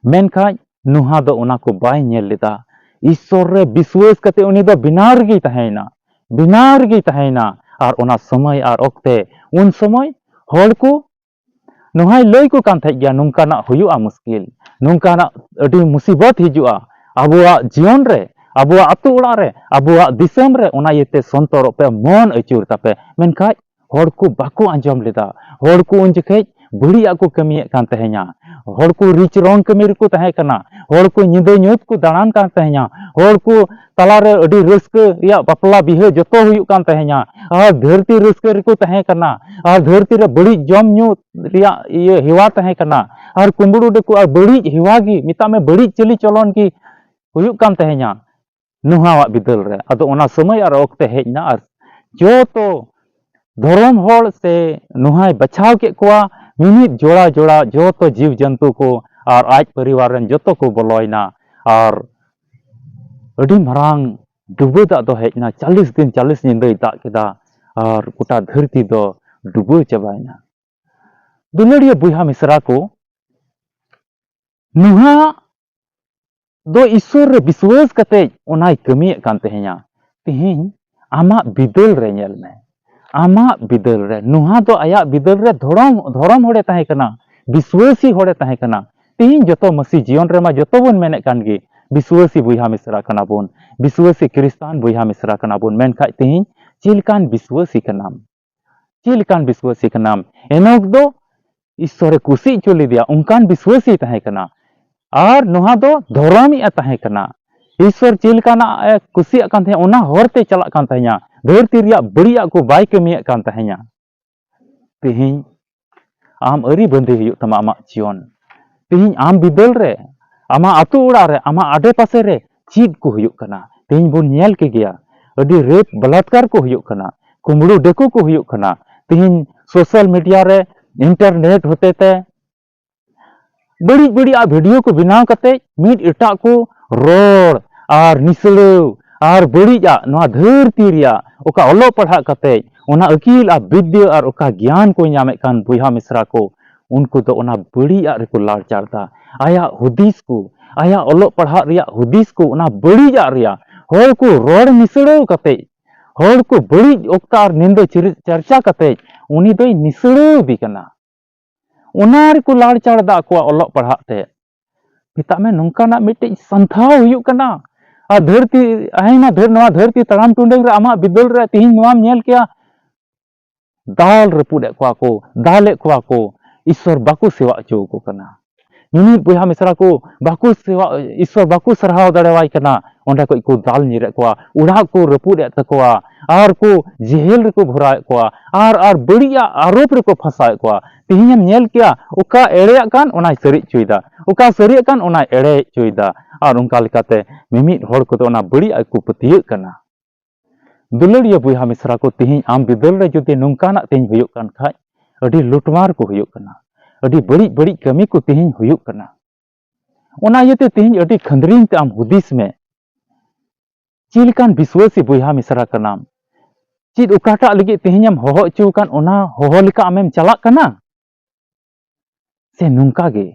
ᱢᱮᱱᱠᱷᱟᱱ ᱱᱚᱦᱟ ᱫᱚ ᱚᱱᱟ ᱠᱚ ᱵᱟᱭ ᱧᱮᱞ ᱞᱮᱫᱟ᱾ ᱤᱥᱥᱚᱨ ᱨᱮ ᱵᱤᱥᱣᱟᱹᱥ ᱠᱟᱛᱮ ᱩᱱᱤ ᱫᱚ ᱵᱮᱱᱟᱣ ᱨᱮᱜᱮᱭ ᱛᱟᱦᱮᱸᱭᱮᱱᱟ, ᱵᱮᱱᱟᱣ ᱨᱮᱜᱮᱭ ᱛᱟᱦᱮᱸᱭᱮᱱᱟ᱾ ᱟᱨ ᱚᱱᱟ ᱥᱚᱢᱚᱭ ᱟᱨ ᱚᱠᱛᱮ, ᱩᱱ ᱥᱚᱢᱚᱭ ᱦᱚᱲ ᱠᱚ ᱱᱚᱦᱟᱭ ᱞᱟᱹᱭ ᱠᱚ ᱠᱟᱱ ᱛᱟᱦᱮᱸᱫ ᱜᱮᱭᱟ, "ᱱᱚᱝᱠᱟᱱᱟᱜ ᱦᱩᱭᱩᱜᱼᱟ ᱢᱩᱥᱠᱤᱞ, ᱱᱚᱝᱠᱟᱱᱟᱜ ᱟᱹᱰᱤ ᱢᱩᱥᱤᱵᱚᱛ ᱦᱤᱡᱩᱜᱼᱟ ᱟᱵᱚᱣᱟᱜ ᱡᱤᱭᱚᱱ ᱨᱮ, ᱟᱵᱚᱣᱟᱜ ᱟᱹᱛᱩ ᱚᱲᱟᱜ ᱨᱮ, ᱟᱵᱚᱣᱟᱜ ᱫᱤᱥᱚᱢ ᱨᱮ, ᱚᱱᱟ ᱤᱭᱟᱹᱛᱮ ᱥᱚᱱᱛᱚᱨᱚᱜ ᱯᱮ, ᱢᱚᱱ ᱟᱹᱪᱩᱨ ᱛᱟᱯᱮ᱾" ᱢᱮᱱᱠᱷᱟᱡ ᱦᱚᱲ ᱠᱚ ᱵᱟᱠᱚ ᱟᱸᱡᱚᱢ ᱞᱮᱫᱟ᱾ ᱦᱚᱲ ᱠᱚ ᱩᱱ ᱡᱚᱠᱷᱮᱡ ᱵᱟᱹᱲᱤᱡᱟᱜ ᱠᱚ ᱠᱟᱹᱢᱤᱭᱮᱫ ᱠᱟᱱ ᱛᱟᱦᱮᱸᱧᱟ᱾ ᱦᱚᱲ ᱠᱚ ᱨᱤᱪ ᱨᱚᱝ ᱠᱟᱹᱢᱤ ᱨᱮᱠᱚ ᱛᱟᱦᱮᱸ ᱠᱟᱱᱟ᱾ ᱦᱚᱲ ᱠᱚ ᱧᱤᱫᱟᱹ ᱧᱩᱛ ᱠᱚ ᱫᱟᱬᱟᱱ ᱠᱟᱱ ᱛᱟᱦᱮᱸᱧᱟ᱾ ᱦᱚᱲ ᱠᱚ ᱛᱟᱞᱟᱨᱮ ᱟᱹᱰᱤ ᱨᱟᱹᱥᱠᱟᱹ ᱨᱮᱭᱟᱜ ᱵᱟᱯᱞᱟ ᱵᱤᱦᱟᱹ ᱡᱚᱛᱚ ᱦᱩᱭᱩᱜ ᱠᱟᱱ ᱛᱟᱦᱮᱸᱧᱟ᱾ ᱟᱨ ᱫᱷᱟᱹᱨᱛᱤ ᱨᱟᱹᱥᱠᱟᱹ ᱨᱮᱠᱚ ᱛᱟᱦᱮᱸ ᱠᱟᱱᱟ᱾ ᱟᱨ ᱫᱷᱟᱹᱨᱛᱤ ᱨᱮ ᱵᱟᱹᱲᱤᱡ ᱡᱚᱢ ᱧᱩ ᱨᱮᱭᱟᱜ ᱤᱭᱟᱹ ᱦᱮᱣᱟ ᱛᱟᱦᱮᱸ ᱠᱟᱱᱟ᱾ ᱟᱨ ᱠᱩᱢᱵᱽᱲᱩ ᱰᱟᱹᱠᱩ ᱟᱨ ᱵᱟᱹᱲᱤᱡ ᱦᱮᱣᱟ ᱜᱮ, ᱢᱮᱛᱟᱜ ᱢᱮ, ᱵᱟᱹᱲᱤᱡ ᱪᱟᱹᱞᱤ ᱪᱚᱞᱚᱱ ᱜᱮ ᱦᱩᱭᱩᱜ ᱠᱟᱱ ᱛᱟᱦᱮᱸᱧᱟ ᱱᱚᱦᱟᱣᱟᱜ ᱵᱤᱫᱟᱹᱞ ᱨᱮ᱾ ᱟᱫᱚ ᱚᱱᱟ ᱥᱚᱢᱚᱭ ᱟᱨ ᱚᱠᱛᱮ ᱦᱮᱡ ᱮᱱᱟ, ᱟᱨ ᱡᱚᱛᱚ ᱫᱷᱚᱨᱚᱢ ᱦᱚᱲ ᱥᱮ ᱱᱚᱦᱟᱭ ᱵᱟᱪᱷᱟᱣ ᱠᱮᱫ ᱠᱚᱣᱟ, ᱢᱤᱢᱤᱫ ᱡᱚᱲᱟ ᱡᱚᱲᱟ ᱡᱚᱛᱚ ᱡᱤᱣ ᱡᱚᱱᱛᱩ ᱠᱚ ᱟᱨ ᱟᱡ ᱯᱚᱨᱤᱵᱟᱨ ᱨᱮᱱ ᱡᱚᱛᱚ ᱠᱚ ᱵᱚᱞᱚᱭᱮᱱᱟ᱾ ᱟᱨ ᱟᱹᱰᱤ ᱢᱟᱨᱟᱝ ᱰᱩᱵᱟᱹ ᱫᱟᱜ ᱫᱚ ᱦᱮᱡ ᱮᱱᱟ᱾ ᱪᱟᱞᱤᱥ ᱫᱤᱱ ᱪᱟᱞᱤᱥ ᱧᱤᱫᱟᱹᱭ ᱫᱟᱜ ᱠᱮᱫᱟ ᱟᱨ ᱜᱚᱴᱟ ᱫᱷᱟᱹᱨᱛᱤ ᱫᱚ ᱰᱩᱵᱟᱹ ᱪᱟᱵᱟᱭᱮᱱᱟ᱾ ᱫᱩᱞᱟᱹᱲᱤᱭᱟᱹ ᱵᱚᱭᱦᱟ ᱢᱤᱥᱨᱟ ᱠᱚ, ᱱᱚᱣᱟ ᱫᱚ ᱤᱥᱥᱚᱨ ᱨᱮ ᱵᱤᱥᱣᱟᱹᱥ ᱠᱟᱛᱮ ᱚᱱᱟᱭ ᱠᱟᱹᱢᱤᱭᱮᱫ ᱠᱟᱱ ᱛᱟᱦᱮᱸᱭᱟ᱾ ᱛᱮᱦᱮᱧ ᱟᱢᱟᱜ ᱵᱤᱫᱟᱹᱞ ᱨᱮ ᱧᱮᱞ ᱢᱮ, ᱟᱢᱟᱜ ᱵᱤᱫᱟᱹᱞ ᱨᱮ, ᱱᱚᱣᱟ ᱫᱚ ᱟᱭᱟᱜ ᱵᱤᱫᱟᱹᱞ ᱨᱮ ᱫᱷᱚᱨᱚᱢ, ᱫᱷᱚᱨᱚᱢ ᱦᱚᱲᱮ ᱛᱟᱦᱮᱸ ᱠᱟᱱᱟ, ᱵᱤᱥᱣᱟᱹᱥᱤ ᱦᱚᱲᱮ ᱛᱟᱦᱮᱸ ᱠᱟᱱᱟ᱾ ᱛᱮᱦᱮᱧ ᱡᱚᱛᱚ ᱢᱟᱹᱥᱤ ᱡᱤᱭᱚᱱ ᱨᱮᱢᱟ ᱡᱚᱛᱚ ᱵᱚᱱ ᱢᱮᱱᱮᱫ ᱠᱟᱱ ᱜᱮ, ᱵᱤᱥᱣᱟᱹᱥᱤ ᱵᱚᱭᱦᱟ ᱢᱤᱥᱨᱟ ᱠᱟᱱᱟ ᱵᱚᱱ, ᱵᱤᱥᱣᱟᱹᱥᱤ ᱠᱷᱨᱤᱥᱴᱟᱱ ᱵᱚᱭᱦᱟ ᱢᱤᱥᱨᱟ ᱠᱟᱱᱟ ᱵᱚᱱ᱾ ᱢᱮᱱᱠᱷᱟᱡ ᱛᱮᱦᱮᱧ ᱪᱮᱫ ᱞᱮᱠᱟᱱ ᱵᱤᱥᱣᱟᱹᱥᱤ ᱠᱟᱱᱟᱢ? ᱪᱮᱫ ᱞᱮᱠᱟᱱ ᱵᱤᱥᱣᱟᱹᱥᱤ ᱠᱟᱱᱟᱢ? ᱮᱱᱚᱠ ᱫᱚ ᱤᱥᱥᱚᱨᱮ ᱠᱩᱥᱤ ᱦᱚᱪᱚ ᱞᱮᱫᱮᱭᱟ, ᱚᱱᱠᱟᱱ ᱵᱤᱥᱣᱟᱹᱥᱤ ᱛᱟᱦᱮᱸ ᱠᱟᱱᱟ᱾ ᱟᱨ ᱱᱚᱣᱟ ᱫᱚ ᱫᱷᱚᱨᱚᱢᱤᱡ ᱮ ᱛᱟᱦᱮᱸ ᱠᱟᱱᱟ᱾ ᱤᱥᱥᱚᱨ ᱪᱮᱫ ᱞᱮᱠᱟᱱᱟᱜ ᱮ ᱠᱩᱥᱤᱭᱟᱜ ᱠᱟᱱ ᱛᱟᱦᱮᱸᱫ, ᱚᱱᱟ ᱦᱚᱨ ᱛᱮ ᱪᱟᱞᱟᱜ ᱠᱟᱱ ᱛᱟᱦᱮᱸᱫᱼᱟ᱾ ᱫᱷᱟᱹᱨᱛᱤ ᱨᱮᱭᱟᱜ ᱵᱟᱹᱲᱤᱡᱟᱜ ᱠᱚ ᱵᱟᱭ ᱠᱟᱹᱢᱤᱭᱮᱫ ᱠᱟᱱ ᱛᱟᱦᱮᱸᱫᱼᱟ᱾ ᱛᱮᱦᱮᱧ ᱟᱢ ᱟᱹᱨᱤ ᱵᱟᱸᱫᱮ ᱦᱩᱭᱩᱜ ᱛᱟᱢᱟ ᱟᱢᱟᱜ ᱡᱤᱭᱚᱱ᱾ ᱛᱮᱦᱮᱧ ᱟᱢ ᱵᱤᱫᱟᱹᱞ ᱨᱮ, ᱟᱢᱟᱜ ᱟᱹᱛᱩ ᱚᱲᱟᱜ ᱨᱮ, ᱟᱢᱟᱜ ᱟᱰᱮ ᱯᱟᱥᱮ ᱨᱮ ᱪᱮᱫ ᱠᱚ ᱦᱩᱭᱩᱜ ᱠᱟᱱᱟ? ᱛᱮᱦᱮᱧ ᱵᱚᱱ ᱧᱮᱞ ᱠᱮᱜᱮᱭᱟ, ᱟᱹᱰᱤ ᱨᱮᱯ ᱵᱟᱞᱟᱛᱠᱟᱨ ᱠᱚ ᱦᱩᱭᱩᱜ ᱠᱟᱱᱟ, ᱠᱩᱢᱵᱽᱲᱩ ᱰᱟᱹᱠᱩ ᱠᱚ ᱦᱩᱭᱩᱜ ᱠᱟᱱᱟ᱾ ᱛᱮᱦᱮᱧ ᱥᱳᱥᱟᱞ ᱢᱤᱰᱤᱭᱟ ᱨᱮ, ᱤᱱᱴᱟᱨᱱᱮᱴ ᱦᱚᱛᱮ ᱛᱮ ᱵᱟᱹᱲᱤᱡ ᱵᱟᱹᱲᱤᱡᱟᱜ ᱵᱷᱤᱰᱤᱭᱳ ᱠᱚ ᱵᱮᱱᱟᱣ ᱠᱟᱛᱮ ᱢᱤᱫ ᱮᱴᱟᱜ ᱠᱚ ᱨᱚᱲ ᱟᱨ ᱱᱤᱥᱲᱟᱹᱣ ᱟᱨ ᱵᱟᱹᱲᱤᱡᱟᱜ, ᱱᱚᱣᱟ ᱫᱷᱟᱹᱨᱛᱤ ᱨᱮᱭᱟᱜ ᱚᱠᱟ ᱚᱞᱚᱜ ᱯᱟᱲᱦᱟᱜ ᱠᱟᱛᱮ ᱚᱱᱟ ᱟᱹᱠᱤᱞ ᱟᱨ ᱵᱤᱫᱽᱫᱟᱹ ᱟᱨ ᱚᱠᱟ ᱜᱮᱭᱟᱱ ᱠᱚ ᱧᱟᱢᱮᱫ ᱠᱟᱱ ᱵᱚᱭᱦᱟ ᱢᱤᱥᱨᱟ ᱠᱚ, ᱩᱱᱠᱩ ᱫᱚ ᱚᱱᱟ ᱵᱟᱹᱲᱤᱡᱟᱜ ᱨᱮᱠᱚ ᱞᱟᱲᱪᱟᱲ ᱮᱫᱟ᱾ ᱟᱭᱟᱜ ᱦᱩᱫᱤᱥ ᱠᱚ, ᱟᱭᱟᱜ ᱚᱞᱚᱜ ᱯᱟᱲᱦᱟᱜ ᱨᱮᱭᱟᱜ ᱦᱩᱫᱤᱥ ᱠᱚ ᱚᱱᱟ ᱵᱟᱹᱲᱤᱡᱟᱜ ᱨᱮᱭᱟᱜ ᱦᱚᱲ ᱠᱚ ᱨᱚᱲ ᱱᱤᱥᱲᱟᱹᱣ ᱠᱟᱛᱮ, ᱦᱚᱲ ᱠᱚ ᱵᱟᱹᱲᱤᱡ ᱚᱠᱛᱟ ᱟᱨ ᱱᱤᱱᱫᱟᱹ ᱪᱤᱨ-, ᱪᱟᱨᱪᱟ ᱠᱟᱛᱮ ᱩᱱᱤ ᱫᱚᱭ ᱱᱤᱥᱲᱟᱹᱣ ᱮᱫᱮ ᱠᱟᱱᱟ᱾ ᱚᱱᱟ ᱨᱮᱠᱚ ᱞᱟᱲᱪᱟᱲ ᱮᱫᱟ ᱟᱠᱚᱣᱟᱜ ᱚᱞᱚᱜ ᱯᱟᱲᱦᱟᱜ ᱛᱮ᱾ ᱢᱮᱛᱟᱜ ᱢᱮ, ᱱᱚᱝᱠᱟᱱᱟᱜ ᱢᱤᱫᱴᱮᱡ ᱥᱟᱱᱛᱷᱟᱣ ᱦᱩᱭᱩᱜ ᱠᱟᱱᱟ᱾ ᱟᱨ ᱫᱷᱟᱹᱨᱛᱤ, ᱟᱭᱢᱟ ᱫᱷᱟᱹᱨ-, ᱱᱚᱣᱟ ᱫᱷᱟᱹᱨᱛᱤ ᱛᱟᱲᱟᱢ ᱴᱩᱰᱟᱹᱝ ᱨᱮ ᱟᱢᱟᱜ ᱵᱤᱫᱟᱹᱞ ᱨᱮ ᱛᱮᱦᱮᱧ ᱱᱚᱣᱟᱢ ᱧᱮᱞ ᱠᱮᱭᱟ, ᱫᱟᱞ ᱨᱟᱹᱯᱩᱫ ᱮᱫ ᱠᱚᱣᱟ ᱠᱚ, ᱫᱟᱞᱮᱫ ᱠᱚᱣᱟ ᱠᱚ, ᱤᱥᱥᱚᱨ ᱵᱟᱠᱚ ᱥᱮᱵᱟ ᱦᱚᱪᱚ ᱟᱠᱚ ᱠᱟᱱᱟ᱾ ᱢᱤᱢᱤᱫ ᱵᱚᱭᱦᱟ ᱢᱤᱥᱨᱟ ᱠᱚ ᱵᱟᱠᱚ ᱥᱮᱵᱟ, ᱤᱥᱥᱚᱨ ᱵᱟᱠᱚ ᱥᱟᱨᱦᱟᱣ ᱫᱟᱲᱮᱣᱟᱭ ᱠᱟᱱᱟ᱾ ᱚᱸᱰᱮ ᱠᱷᱚᱡ ᱠᱚ ᱫᱟᱞ ᱧᱤᱨᱮᱫ ᱠᱚᱣᱟ, ᱚᱲᱟᱜ ᱠᱚ ᱨᱟᱹᱯᱩᱫ ᱮᱫ ᱛᱟᱠᱚᱣᱟ, ᱟᱨ ᱠᱚ ᱡᱮᱦᱮᱞ ᱨᱮᱠᱚ ᱵᱷᱚᱨᱟᱣᱮᱫ ᱠᱚᱣᱟ, ᱟᱨ, ᱟᱨ ᱵᱟᱹᱲᱤᱡᱟᱜ ᱟᱨᱳᱯ ᱨᱮᱠᱚ ᱯᱷᱟᱸᱥᱟᱣᱮᱫ ᱠᱚᱣᱟ᱾ ᱛᱮᱦᱮᱧᱮᱢ ᱧᱮᱞ ᱠᱮᱭᱟ, ᱚᱠᱟ ᱮᱲᱮᱭᱟᱜ ᱠᱟᱱ ᱚᱱᱟᱭ ᱥᱟᱹᱨᱤ ᱦᱚᱪᱚᱭᱮᱫᱟ, ᱚᱠᱟ ᱥᱟᱹᱨᱤᱭᱟᱜ ᱠᱟᱱ ᱚᱱᱟᱭ ᱮᱲᱮ ᱦᱚᱪᱚᱭᱮᱫᱟ᱾ ᱟᱨ ᱚᱱᱠᱟ ᱞᱮᱠᱟᱛᱮ ᱢᱤᱢᱤᱫ ᱦᱚᱲ ᱠᱚᱫᱚ ᱚᱱᱟ ᱵᱟᱹᱲᱤᱡᱟᱜ ᱠᱚ ᱯᱟᱹᱛᱭᱟᱹᱜ ᱠᱟᱱᱟ᱾ ᱫᱩᱞᱟᱹᱲᱤᱭᱟᱹ ᱵᱚᱭᱦᱟ ᱢᱤᱥᱨᱟ ᱠᱚ, ᱛᱮᱦᱮᱧ ᱟᱢ ᱵᱤᱫᱟᱹᱞ ᱨᱮ ᱡᱩᱫᱤ ᱱᱚᱝᱠᱟᱱᱟᱜ ᱛᱮᱦᱮᱧ ᱦᱩᱭᱩᱜ ᱠᱟᱱ ᱠᱷᱟᱡ, ᱟᱹᱰᱤ ᱞᱩᱴᱢᱟᱨ ᱠᱚ ᱦᱩᱭᱩᱜ ᱠᱟᱱᱟ, ᱟᱹᱰᱤ ᱵᱟᱹᱲᱤᱡ ᱵᱟᱹᱲᱤᱡ ᱠᱟᱹᱢᱤ ᱠᱚ ᱛᱮᱦᱮᱧ ᱦᱩᱭᱩᱜ ᱠᱟᱱᱟ᱾ ᱚᱱᱟ ᱤᱭᱟᱹᱛᱮ ᱛᱮᱦᱮᱧ ᱟᱹᱰᱤ ᱠᱷᱟᱹᱱᱫᱽᱨᱤᱧ ᱛᱮ ᱟᱢ ᱦᱩᱫᱤᱥ ᱢᱮ᱾ ᱪᱮᱫ ᱞᱮᱠᱟᱱ ᱵᱤᱥᱣᱟᱹᱥᱤ ᱵᱚᱭᱦᱟ ᱢᱤᱥᱨᱟ ᱠᱟᱱᱟᱢ? ᱪᱮᱫ ᱚᱠᱟᱴᱟᱜ ᱞᱟᱹᱜᱤᱫ ᱛᱮᱦᱮᱧᱮᱢ ᱦᱚᱦᱚ ᱦᱚᱪᱚ ᱟᱠᱟᱱ, ᱚᱱᱟ ᱦᱚᱦᱚ ᱞᱮᱠᱟ ᱟᱢᱮᱢ ᱪᱟᱞᱟᱜ ᱠᱟᱱᱟ? ᱥᱮ ᱱᱚᱝᱠᱟ ᱜᱮ?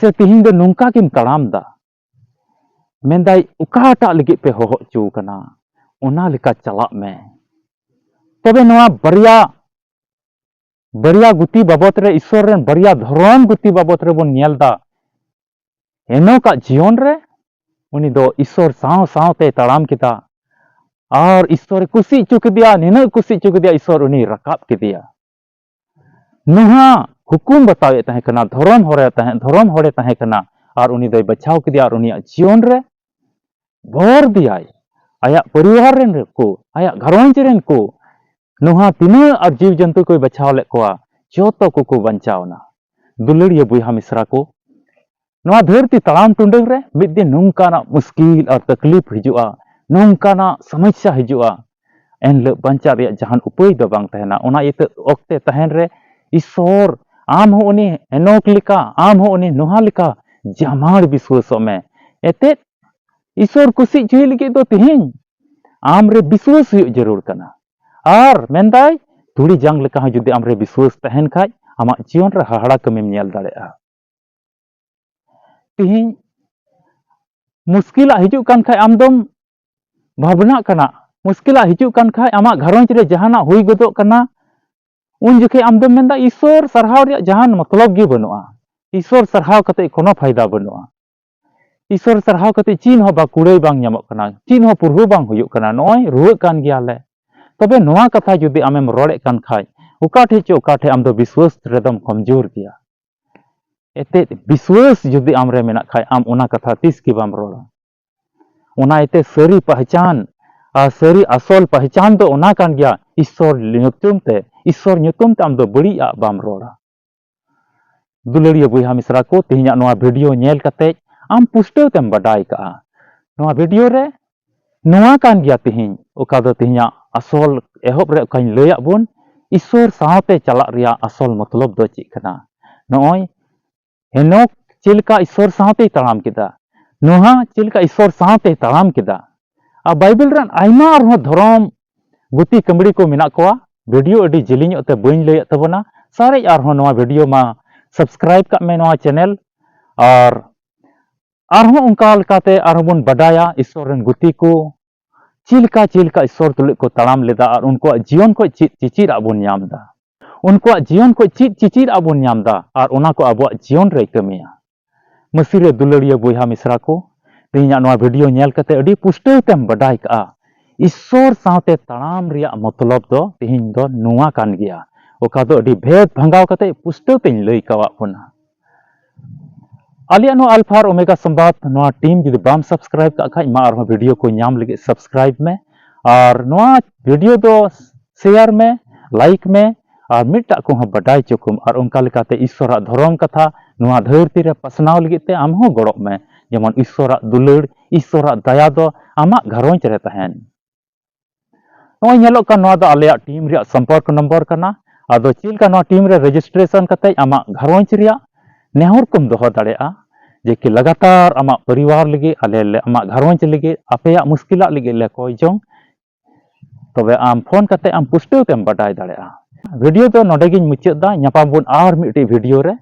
ᱥᱮ ᱛᱮᱦᱮᱧ ᱫᱚ ᱱᱚᱝᱠᱟ ᱜᱮᱢ ᱛᱟᱲᱟᱢ ᱫᱟ? ᱢᱮᱱᱫᱟᱭ, ᱚᱠᱟᱴᱟᱜ ᱞᱟᱹᱜᱤᱫ ᱯᱮ ᱦᱚᱦᱚ ᱦᱚᱪᱚ ᱟᱠᱟᱱᱟ, ᱚᱱᱟ ᱞᱮᱠᱟ ᱪᱟᱞᱟᱜ ᱢᱮ᱾ ᱛᱚᱵᱮ ᱱᱚᱣᱟ ᱵᱟᱨᱭᱟ, ᱵᱟᱨᱭᱟ ᱜᱩᱛᱤ ᱵᱟᱵᱚᱛ ᱨᱮ, ᱤᱥᱥᱚᱨ ᱨᱮᱱ ᱵᱟᱨᱭᱟ ᱫᱷᱚᱨᱚᱢ ᱜᱩᱛᱤ ᱵᱟᱵᱚᱛ ᱨᱮᱵᱚᱱ ᱧᱮᱞ ᱫᱟ, ᱦᱮᱱᱚᱠᱟᱜ ᱡᱤᱭᱚᱱ ᱨᱮ ᱩᱱᱤ ᱫᱚ ᱤᱥᱥᱚᱨ ᱥᱟᱶ ᱥᱟᱶᱛᱮᱭ ᱛᱟᱲᱟᱢ ᱠᱮᱫᱟ᱾ ᱟᱨ ᱤᱥᱥᱚᱨᱮ ᱠᱩᱥᱤ ᱦᱚᱪᱚ ᱠᱮᱫᱮᱭᱟ, ᱱᱤᱱᱟᱹᱜ ᱠᱩᱥᱤ ᱦᱚᱪᱚ ᱠᱮᱫᱮᱭᱟ, ᱤᱥᱥᱚᱨ ᱩᱱᱤᱭ ᱨᱟᱠᱟᱵ ᱠᱮᱫᱮᱭᱟ᱾ ᱱᱚᱣᱟ ᱦᱩᱠᱩᱢ ᱵᱟᱛᱟᱣᱮᱫ ᱛᱟᱦᱮᱸ ᱠᱟᱱᱟ, ᱫᱷᱚᱨᱚᱢ ᱦᱚᱲᱮ ᱛᱟᱦᱮᱸ, ᱫᱷᱚᱨᱚᱢ ᱦᱚᱲᱮ ᱛᱟᱦᱮᱸ ᱠᱟᱱᱟ, ᱟᱨ ᱩᱱᱤ ᱫᱚᱭ ᱵᱟᱪᱷᱟᱣ ᱠᱮᱫᱮᱭᱟ, ᱟᱨ ᱩᱱᱤᱭᱟᱜ ᱡᱤᱭᱚᱱ ᱨᱮ ᱵᱚᱨ ᱫᱮᱭᱟᱭ, ᱟᱭᱟᱜ ᱯᱚᱨᱤᱵᱟᱨ ᱨᱮᱱ ᱠᱚ, ᱟᱭᱟᱜ ᱜᱷᱟᱨᱚᱸᱡᱽ ᱨᱮᱱ ᱠᱚ, ᱱᱚᱣᱟ ᱛᱤᱱᱟᱹᱜ ᱟᱨ ᱡᱤᱣᱤ ᱡᱚᱱᱛᱩ ᱠᱚᱭ ᱵᱟᱪᱷᱟᱣ ᱞᱮᱫ ᱠᱚᱣᱟ, ᱡᱚᱛᱚ ᱠᱚᱠᱚ ᱵᱟᱧᱪᱟᱣ ᱮᱱᱟ᱾ ᱫᱩᱞᱟᱹᱲᱤᱭᱟᱹ ᱵᱚᱭᱦᱟ ᱢᱤᱥᱨᱟ ᱠᱚ, ᱱᱚᱣᱟ ᱫᱷᱟᱹᱨᱛᱤ ᱛᱟᱲᱟᱢ ᱴᱩᱰᱟᱹᱝ ᱨᱮ ᱢᱤᱫ ᱫᱤᱱ ᱱᱚᱝᱠᱟᱱᱟᱜ ᱢᱩᱥᱠᱤᱞ ᱟᱨ ᱛᱟᱠᱞᱤᱯ ᱦᱤᱡᱩᱜᱼᱟ, ᱱᱚᱝᱠᱟᱱᱟᱜ ᱥᱚᱢᱚᱥᱥᱟ ᱦᱤᱡᱩᱜᱼᱟ, ᱮᱱᱦᱤᱞᱳᱜ ᱵᱟᱧᱪᱟᱜ ᱨᱮᱭᱟᱜ ᱡᱟᱦᱟᱱ ᱩᱯᱟᱹᱭ ᱫᱚ ᱵᱟᱝ ᱛᱟᱦᱮᱱᱟ᱾ ᱚᱱᱟ ᱤᱭᱟᱹᱛᱮ ᱚᱠᱛᱮ ᱛᱟᱦᱮᱱ ᱨᱮ ᱤᱥᱥᱚᱨ, ᱟᱢ ᱦᱚᱸ ᱩᱱᱤ ᱦᱮᱱᱚᱠ ᱞᱮᱠᱟ, ᱟᱢ ᱦᱚᱸ ᱩᱱᱤ ᱱᱚᱦᱟ ᱞᱮᱠᱟ ᱡᱟᱢᱟᱲ ᱵᱤᱥᱣᱟᱹᱥᱚᱜ ᱢᱮ᱾ ᱮᱛᱮᱫ ᱤᱥᱥᱚᱨ ᱠᱩᱥᱤ ᱦᱚᱪᱚᱭ ᱞᱟᱹᱜᱤᱫ ᱫᱚ ᱛᱮᱦᱮᱧ ᱟᱢ ᱨᱮ ᱵᱤᱥᱣᱟᱹᱥ ᱦᱩᱭᱩᱜ ᱡᱟᱹᱨᱩᱲ ᱠᱟᱱᱟ᱾ ᱟᱨ ᱢᱮᱱᱫᱟᱭ, ᱛᱩᱲᱤ ᱡᱟᱝ ᱞᱮᱠᱟ ᱦᱚᱸ ᱡᱩᱫᱤ ᱟᱢ ᱨᱮ ᱵᱤᱥᱣᱟᱹᱥ ᱛᱟᱦᱮᱱ ᱠᱷᱟᱡ, ᱟᱢᱟᱜ ᱡᱤᱭᱚᱱ ᱨᱮ ᱦᱟᱦᱟᱲᱟ ᱠᱟᱹᱢᱤᱢ ᱧᱮᱞ ᱫᱟᱲᱮᱭᱟᱜᱼᱟ᱾ ᱛᱮᱦᱮᱧ ᱢᱩᱥᱠᱤᱞᱟᱜ ᱦᱤᱡᱩᱜ ᱠᱟᱱ ᱠᱷᱟᱡ ᱟᱢ ᱫᱚᱢ ᱵᱷᱟᱵᱽᱱᱟᱜ ᱠᱟᱱᱟ, ᱢᱩᱥᱠᱤᱞᱟᱜ ᱦᱤᱡᱩᱜ ᱠᱟᱱ ᱠᱷᱟᱡ ᱟᱢᱟᱜ ᱜᱷᱟᱨᱚᱸᱡᱽ ᱨᱮ ᱡᱟᱦᱟᱱᱟᱜ ᱦᱩᱭ ᱜᱚᱫᱚᱜ ᱠᱟᱱᱟ, ᱩᱱ ᱡᱚᱠᱷᱮᱡ ᱟᱢ ᱫᱚᱢ ᱢᱮᱱᱫᱟ, "ᱤᱥᱥᱚᱨ ᱥᱟᱨᱦᱟᱣ ᱨᱮᱭᱟᱜ ᱡᱟᱦᱟᱱ ᱢᱚᱛᱞᱚᱵ ᱜᱮ ᱵᱟᱹᱱᱩᱜᱼᱟ, ᱤᱥᱥᱚᱨ ᱥᱟᱨᱦᱟᱣ ᱠᱟᱛᱮ ᱠᱳᱱᱳ ᱯᱷᱟᱭᱫᱟ ᱵᱟᱹᱱᱩᱜᱼᱟ, ᱤᱥᱥᱚᱨ ᱥᱟᱨᱦᱟᱣ ᱠᱟᱛᱮ ᱪᱮᱫ ᱦᱚᱸ ᱵᱟ ᱠᱩᱲᱟᱹᱭ ᱵᱟᱝ ᱧᱟᱢᱚᱜ ᱠᱟᱱᱟ, ᱪᱮᱫ ᱦᱚᱸ ᱯᱩᱨᱦᱟᱹ ᱵᱟᱝ ᱦᱩᱭᱩᱜ ᱠᱟᱱᱟ, ᱱᱚᱜᱼᱚᱭ ᱨᱩᱣᱟᱹᱜ ᱠᱟᱱ ᱜᱮᱭᱟᱞᱮ᱾" ᱛᱚᱵᱮ ᱱᱚᱣᱟ ᱠᱟᱛᱷᱟ ᱡᱩᱫᱤ ᱟᱢᱮᱢ ᱨᱚᱲᱮᱫ ᱠᱟᱱ ᱠᱷᱟᱡ, ᱚᱠᱟ ᱴᱷᱮᱡ ᱪᱚ ᱚᱠᱟ ᱴᱷᱮᱡ ᱟᱢ ᱫᱚ ᱵᱤᱥᱣᱟᱹᱥ ᱨᱮᱫᱚᱢ ᱠᱚᱢᱡᱳᱨ ᱜᱮᱭᱟ᱾ ᱮᱛᱮᱫ ᱵᱤᱥᱣᱟᱹᱥ ᱡᱩᱫᱤ ᱟᱢ ᱨᱮ ᱢᱮᱱᱟᱜ ᱠᱷᱟᱡ, ᱟᱢ ᱚᱱᱟ ᱠᱟᱛᱷᱟ ᱛᱤᱥ ᱜᱮ ᱵᱟᱢ ᱨᱚᱲᱟ᱾ ᱚᱱᱟ ᱤᱭᱟᱹᱛᱮ ᱥᱟᱹᱨᱤ ᱯᱟᱦᱪᱟᱱ ᱟᱨ ᱥᱟᱹᱨᱤ ᱟᱥᱚᱞ ᱯᱟᱦᱪᱟᱱ ᱫᱚ ᱚᱱᱟ ᱠᱟᱱ ᱜᱮᱭᱟ, ᱤᱥᱥᱚᱨ ᱧᱩᱛᱩᱢ ᱛᱮ, ᱤᱥᱥᱚᱨ ᱧᱩᱛᱩᱢ ᱛᱮ ᱟᱢ ᱫᱚ ᱵᱟᱹᱲᱤᱡ ᱟᱜ ᱵᱟᱢ ᱨᱚᱲᱟ᱾ ᱫᱩᱞᱟᱹᱲᱤᱭᱟᱹ ᱵᱚᱭᱦᱟ ᱢᱤᱥᱨᱟ ᱠᱚ, ᱛᱮᱦᱮᱧᱟᱜ ᱱᱚᱣᱟ ᱵᱷᱤᱰᱤᱭᱳ ᱧᱮᱞ ᱠᱟᱛᱮ ᱟᱢ ᱯᱩᱥᱴᱟᱹᱣ ᱛᱮᱢ ᱵᱟᱰᱟᱭ ᱠᱟᱜᱼᱟ᱾ ᱱᱚᱣᱟ ᱵᱷᱤᱰᱤᱭᱳ ᱨᱮ ᱱᱚᱣᱟ ᱠᱟᱱ ᱜᱮᱭᱟ ᱛᱮᱦᱮᱧ, ᱚᱠᱟ ᱫᱚ ᱛᱮᱦᱮᱧᱟᱜ ᱟᱥᱚᱞ ᱮᱦᱚᱵ ᱨᱮ ᱚᱠᱟᱧ ᱞᱟᱹᱭᱟᱫ ᱵᱚᱱ, ᱤᱥᱥᱚᱨ ᱥᱟᱶᱛᱮ ᱪᱟᱞᱟᱜ ᱨᱮᱭᱟᱜ ᱟᱥᱚᱞ ᱢᱚᱛᱞᱚᱵ ᱫᱚ ᱪᱮᱫ ᱠᱟᱱᱟ? ᱱᱚᱜᱼᱚᱭ ᱦᱮᱱᱚᱠ ᱪᱮᱫ ᱞᱮᱠᱟ ᱤᱥᱥᱚᱨ ᱥᱟᱶᱛᱮᱭ ᱛᱟᱲᱟᱢ ᱠᱮᱫᱟ, ᱱᱚᱣᱟ ᱪᱮᱫ ᱞᱮᱠᱟ ᱤᱥᱥᱚᱨ ᱥᱟᱶᱛᱮᱭ ᱛᱟᱲᱟᱢ ᱠᱮᱫᱟ᱾ ᱟᱨ ᱵᱟᱭᱵᱮᱞ ᱨᱮᱱ ᱟᱭᱢᱟ ᱟᱨᱦᱚᱸ ᱫᱷᱚᱨᱚᱢ ᱜᱩᱛᱤ ᱠᱟᱹᱢᱲᱤ ᱠᱚ ᱢᱮᱱᱟᱜ ᱠᱚᱣᱟ᱾ ᱵᱷᱤᱰᱤᱭᱳ ᱟᱹᱰᱤ ᱡᱮᱞᱮᱧᱚᱜ ᱛᱮ ᱵᱟᱹᱧ ᱞᱟᱹᱭᱮᱫ ᱛᱟᱵᱚᱱᱟ, ᱥᱟᱨᱮᱡ ᱟᱨᱦᱚᱸ ᱱᱚᱣᱟ ᱵᱷᱤᱰᱤᱭᱳ ᱢᱟ ᱥᱟᱵᱥᱠᱨᱟᱭᱤᱵ ᱠᱟᱜ ᱢᱮ ᱱᱚᱣᱟ ᱪᱮᱱᱮᱞ᱾ ᱟᱨ ᱟᱨᱦᱚᱸ ᱚᱱᱠᱟ ᱞᱮᱠᱟᱛᱮ ᱟᱨᱦᱚᱸ ᱵᱚᱱ ᱵᱟᱰᱟᱭᱟ ᱤᱥᱥᱚᱨ ᱨᱮᱱ ᱜᱩᱛᱤ ᱠᱚ ᱪᱮᱫ ᱞᱮᱠᱟ, ᱪᱮᱫ ᱞᱮᱠᱟ ᱤᱥᱥᱚᱨ ᱛᱩᱞᱩᱡ ᱠᱚ ᱛᱟᱲᱟᱢ ᱞᱮᱫᱟ ᱟᱨ ᱩᱱᱠᱩᱣᱟᱜ ᱡᱤᱭᱚᱱ ᱠᱷᱚᱱ ᱪᱮᱫ ᱪᱮᱪᱮᱫ ᱟᱜ ᱵᱚᱱ ᱧᱟᱢ ᱮᱫᱟ᱾ ᱩᱱᱠᱩᱣᱟᱜ ᱡᱤᱭᱚᱱ ᱠᱷᱚᱱ ᱪᱮᱫ ᱪᱮᱪᱮᱫ ᱟᱜ ᱵᱚᱱ ᱧᱟᱢ ᱮᱫᱟ ᱟᱨ ᱚᱱᱟ ᱠᱚ ᱟᱵᱚᱣᱟᱜ ᱡᱤᱭᱚᱱ ᱨᱮᱭ ᱠᱟᱹᱢᱤᱭᱟ᱾ ᱢᱟᱹᱥᱤ ᱨᱮ ᱫᱩᱞᱟᱹᱲᱤᱭᱟᱹ ᱵᱚᱭᱦᱟ ᱢᱤᱥᱨᱟ ᱠᱚ, ᱛᱮᱦᱮᱧᱟᱜ ᱱᱚᱣᱟ ᱵᱷᱤᱰᱤᱭᱳ ᱧᱮᱞ ᱠᱟᱛᱮ ᱟᱹᱰᱤ ᱯᱩᱥᱴᱟᱹᱣ ᱛᱮᱢ ᱵᱟᱰᱟᱭ ᱠᱟᱜᱼᱟ᱾ ᱤᱥᱥᱚᱨ ᱥᱟᱶᱛᱮ ᱛᱟᱲᱟᱢ ᱨᱮᱭᱟᱜ ᱢᱚᱛᱞᱚᱵ ᱫᱚ ᱛᱮᱦᱮᱧ ᱫᱚ ᱱᱚᱣᱟ ᱠᱟᱱ ᱜᱮᱭᱟ, ᱚᱠᱟ ᱫᱚ ᱟᱹᱰᱤ ᱵᱷᱮᱫ ᱵᱷᱟᱸᱜᱟᱣ ᱠᱟᱛᱮ ᱯᱩᱥᱴᱟᱹᱣ ᱛᱮᱧ ᱞᱟᱹᱭ ᱠᱟᱣᱟᱫ ᱵᱚᱱᱟ᱾ ᱟᱞᱮᱭᱟᱜ ᱱᱚᱣᱟ ᱟᱞᱯᱷᱟ ᱟᱨ ᱳᱢᱮᱜᱟ ᱥᱚᱢᱵᱟᱫ ᱱᱚᱣᱟ ᱴᱤᱢ ᱡᱩᱫᱤ ᱵᱟᱢ ᱥᱟᱵᱥᱠᱨᱟᱭᱤᱵ ᱠᱟᱜ ᱠᱷᱟᱡ, ᱢᱟ ᱟᱨᱦᱚᱸ ᱵᱷᱤᱰᱤᱭᱳ ᱠᱚ ᱧᱟᱢ ᱞᱟᱹᱜᱤᱫ ᱥᱟᱵᱥᱠᱨᱟᱭᱤᱵ ᱢᱮ᱾ ᱟᱨ ᱱᱚᱣᱟ ᱵᱷᱤᱰᱤᱭᱳ ᱫᱚ ᱥᱮᱭᱟᱨ ᱢᱮ, ᱞᱟᱭᱤᱠ ᱢᱮ, ᱟᱨ ᱢᱤᱫᱴᱟᱜ ᱠᱚᱦᱚᱸ ᱵᱟᱰᱟᱭ ᱦᱚᱪᱚ ᱠᱚᱢ᱾ ᱟᱨ ᱚᱱᱠᱟ ᱞᱮᱠᱟᱛᱮ ᱤᱥᱥᱚᱨᱟᱜ ᱫᱷᱚᱨᱚᱢ ᱠᱟᱛᱷᱟ ᱱᱚᱣᱟ ᱫᱷᱟᱹᱨᱛᱤ ᱨᱮ ᱯᱟᱥᱱᱟᱣ ᱞᱟᱹᱜᱤᱫ ᱛᱮ ᱟᱢ ᱦᱚᱸ ᱜᱚᱲᱚᱜ ᱢᱮ, ᱡᱮᱢᱚᱱ ᱤᱥᱥᱚᱨᱟᱜ ᱫᱩᱞᱟᱹᱲ, ᱤᱥᱥᱚᱨᱟᱜ ᱫᱟᱭᱟ ᱫᱚ ᱟᱢᱟᱜ ᱜᱷᱟᱨᱚᱸᱡᱽ ᱨᱮ ᱛᱟᱦᱮᱱ᱾ ᱱᱚᱜᱼᱚᱭ ᱧᱮᱞᱚᱜ ᱠᱟᱱ, ᱱᱚᱣᱟ ᱫᱚ ᱟᱞᱮᱭᱟᱜ ᱴᱤᱢ ᱨᱮᱭᱟᱜ ᱥᱚᱢᱯᱚᱨᱠ ᱱᱚᱢᱵᱚᱨ ᱠᱟᱱᱟ᱾ ᱟᱫᱚ ᱪᱮᱫ ᱞᱮᱠᱟ ᱱᱚᱣᱟ ᱴᱤᱢ ᱨᱮ ᱨᱮᱡᱤᱥᱴᱨᱮᱥᱚᱱ ᱠᱟᱛᱮ ᱟᱢᱟᱜ ᱜᱷᱟᱨᱚᱸᱡᱽ ᱨᱮᱭᱟᱜ ᱱᱮᱦᱚᱨ ᱠᱚᱢ ᱫᱚᱦᱚ ᱫᱟᱲᱮᱭᱟᱜᱼᱟ, ᱡᱮ ᱠᱤ ᱞᱟᱜᱟᱛᱟᱨ ᱟᱢᱟᱜ ᱯᱚᱨᱤᱵᱟᱨ ᱞᱟᱹᱜᱤᱫ, ᱟᱞᱮ ᱞᱮ ᱟᱢᱟᱜ ᱜᱷᱟᱨᱚᱸᱡᱽ ᱞᱟᱹᱜᱤᱫ, ᱟᱯᱮᱭᱟᱜ ᱢᱩᱥᱠᱤᱞᱟᱜ ᱞᱟᱹᱜᱤᱫ ᱞᱮ ᱠᱚᱭ ᱡᱚᱝ, ᱛᱚᱵᱮ ᱟᱢ ᱯᱷᱳᱱ ᱠᱟᱛᱮ ᱟᱢ ᱯᱩᱥᱴᱟᱹᱣ ᱛᱮᱢ ᱵᱟᱰᱟᱭ ᱫᱟᱲᱮᱭᱟᱜᱼᱟ᱾ ᱵᱷᱤᱰᱤᱭᱳ ᱫᱚ ᱱᱚᱰᱮ ᱜᱤᱧ ᱢᱩᱪᱟᱹᱫ ᱫᱟ᱾ ᱧᱟᱯᱟᱢ ᱵᱚᱱ ᱟᱨ ᱢᱤᱫᱴᱤᱡ ᱵᱷᱤᱰᱤᱭᱳ ᱨᱮ᱾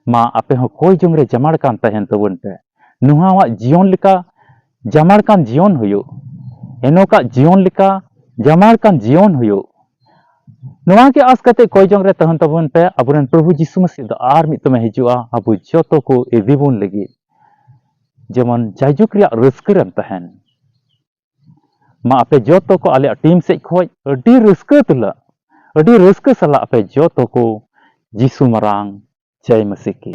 ᱢᱟ ᱟᱯᱮ ᱦᱚᱸ ᱠᱚᱭ ᱡᱚᱝ ᱨᱮ ᱡᱟᱢᱟᱲ ᱠᱟᱱ ᱛᱟᱦᱮᱱ ᱛᱟᱵᱚᱱ ᱯᱮ᱾ ᱱᱚᱣᱟᱣᱟᱜ ᱡᱤᱭᱚᱱ ᱞᱮᱠᱟ ᱡᱟᱢᱟᱲ ᱠᱟᱱ ᱡᱤᱭᱚᱱ ᱦᱩᱭᱩᱜ, ᱮᱱᱚᱠᱟᱜ ᱡᱤᱭᱚᱱ ᱞᱮᱠᱟ ᱡᱟᱢᱟᱲ ᱠᱟᱱ ᱡᱤᱭᱚᱱ ᱦᱩᱭᱩᱜ᱾ ᱱᱚᱣᱟ ᱜᱮ ᱟᱸᱥ ᱠᱟᱛᱮ ᱠᱚᱭ ᱡᱚᱝ ᱨᱮ ᱛᱟᱦᱮᱱ ᱛᱟᱵᱚᱱ ᱯᱮ᱾ ᱟᱵᱚᱨᱮᱱ ᱯᱨᱚᱵᱷᱩ ᱡᱤᱥᱩ ᱢᱟᱥᱤ ᱫᱚ ᱟᱨ ᱢᱤᱫ ᱫᱚᱢᱮ ᱦᱤᱡᱩᱜᱼᱟ, ᱟᱵᱚ ᱡᱚᱛᱚ ᱠᱚ ᱤᱫᱤ ᱵᱚᱱ ᱞᱟᱹᱜᱤᱫ, ᱡᱮᱢᱚᱱ ᱡᱟᱭᱡᱩᱜᱽ ᱨᱮᱭᱟᱜ ᱨᱟᱹᱥᱠᱟᱹ ᱨᱮᱢ ᱛᱟᱦᱮᱱ᱾ ᱢᱟ ᱟᱯᱮ ᱡᱚᱛᱚ ᱠᱚ ᱟᱞᱮᱭᱟᱜ ᱴᱤᱢ ᱥᱮᱫ ᱠᱷᱚᱱ ᱟᱹᱰᱤ ᱨᱟᱹᱥᱠᱟᱹ ᱛᱩᱞᱟᱹᱜ, ᱟᱹᱰᱤ ᱨᱟᱹᱥᱠᱟᱹ ᱥᱟᱞᱟᱜ ᱟᱯᱮ ᱡᱚᱛᱚ ᱠᱚ ᱡᱤᱥᱩ ᱢᱟᱨᱟᱝ ᱡᱟᱭ ᱢᱟᱹᱥᱤ ᱠᱤ᱾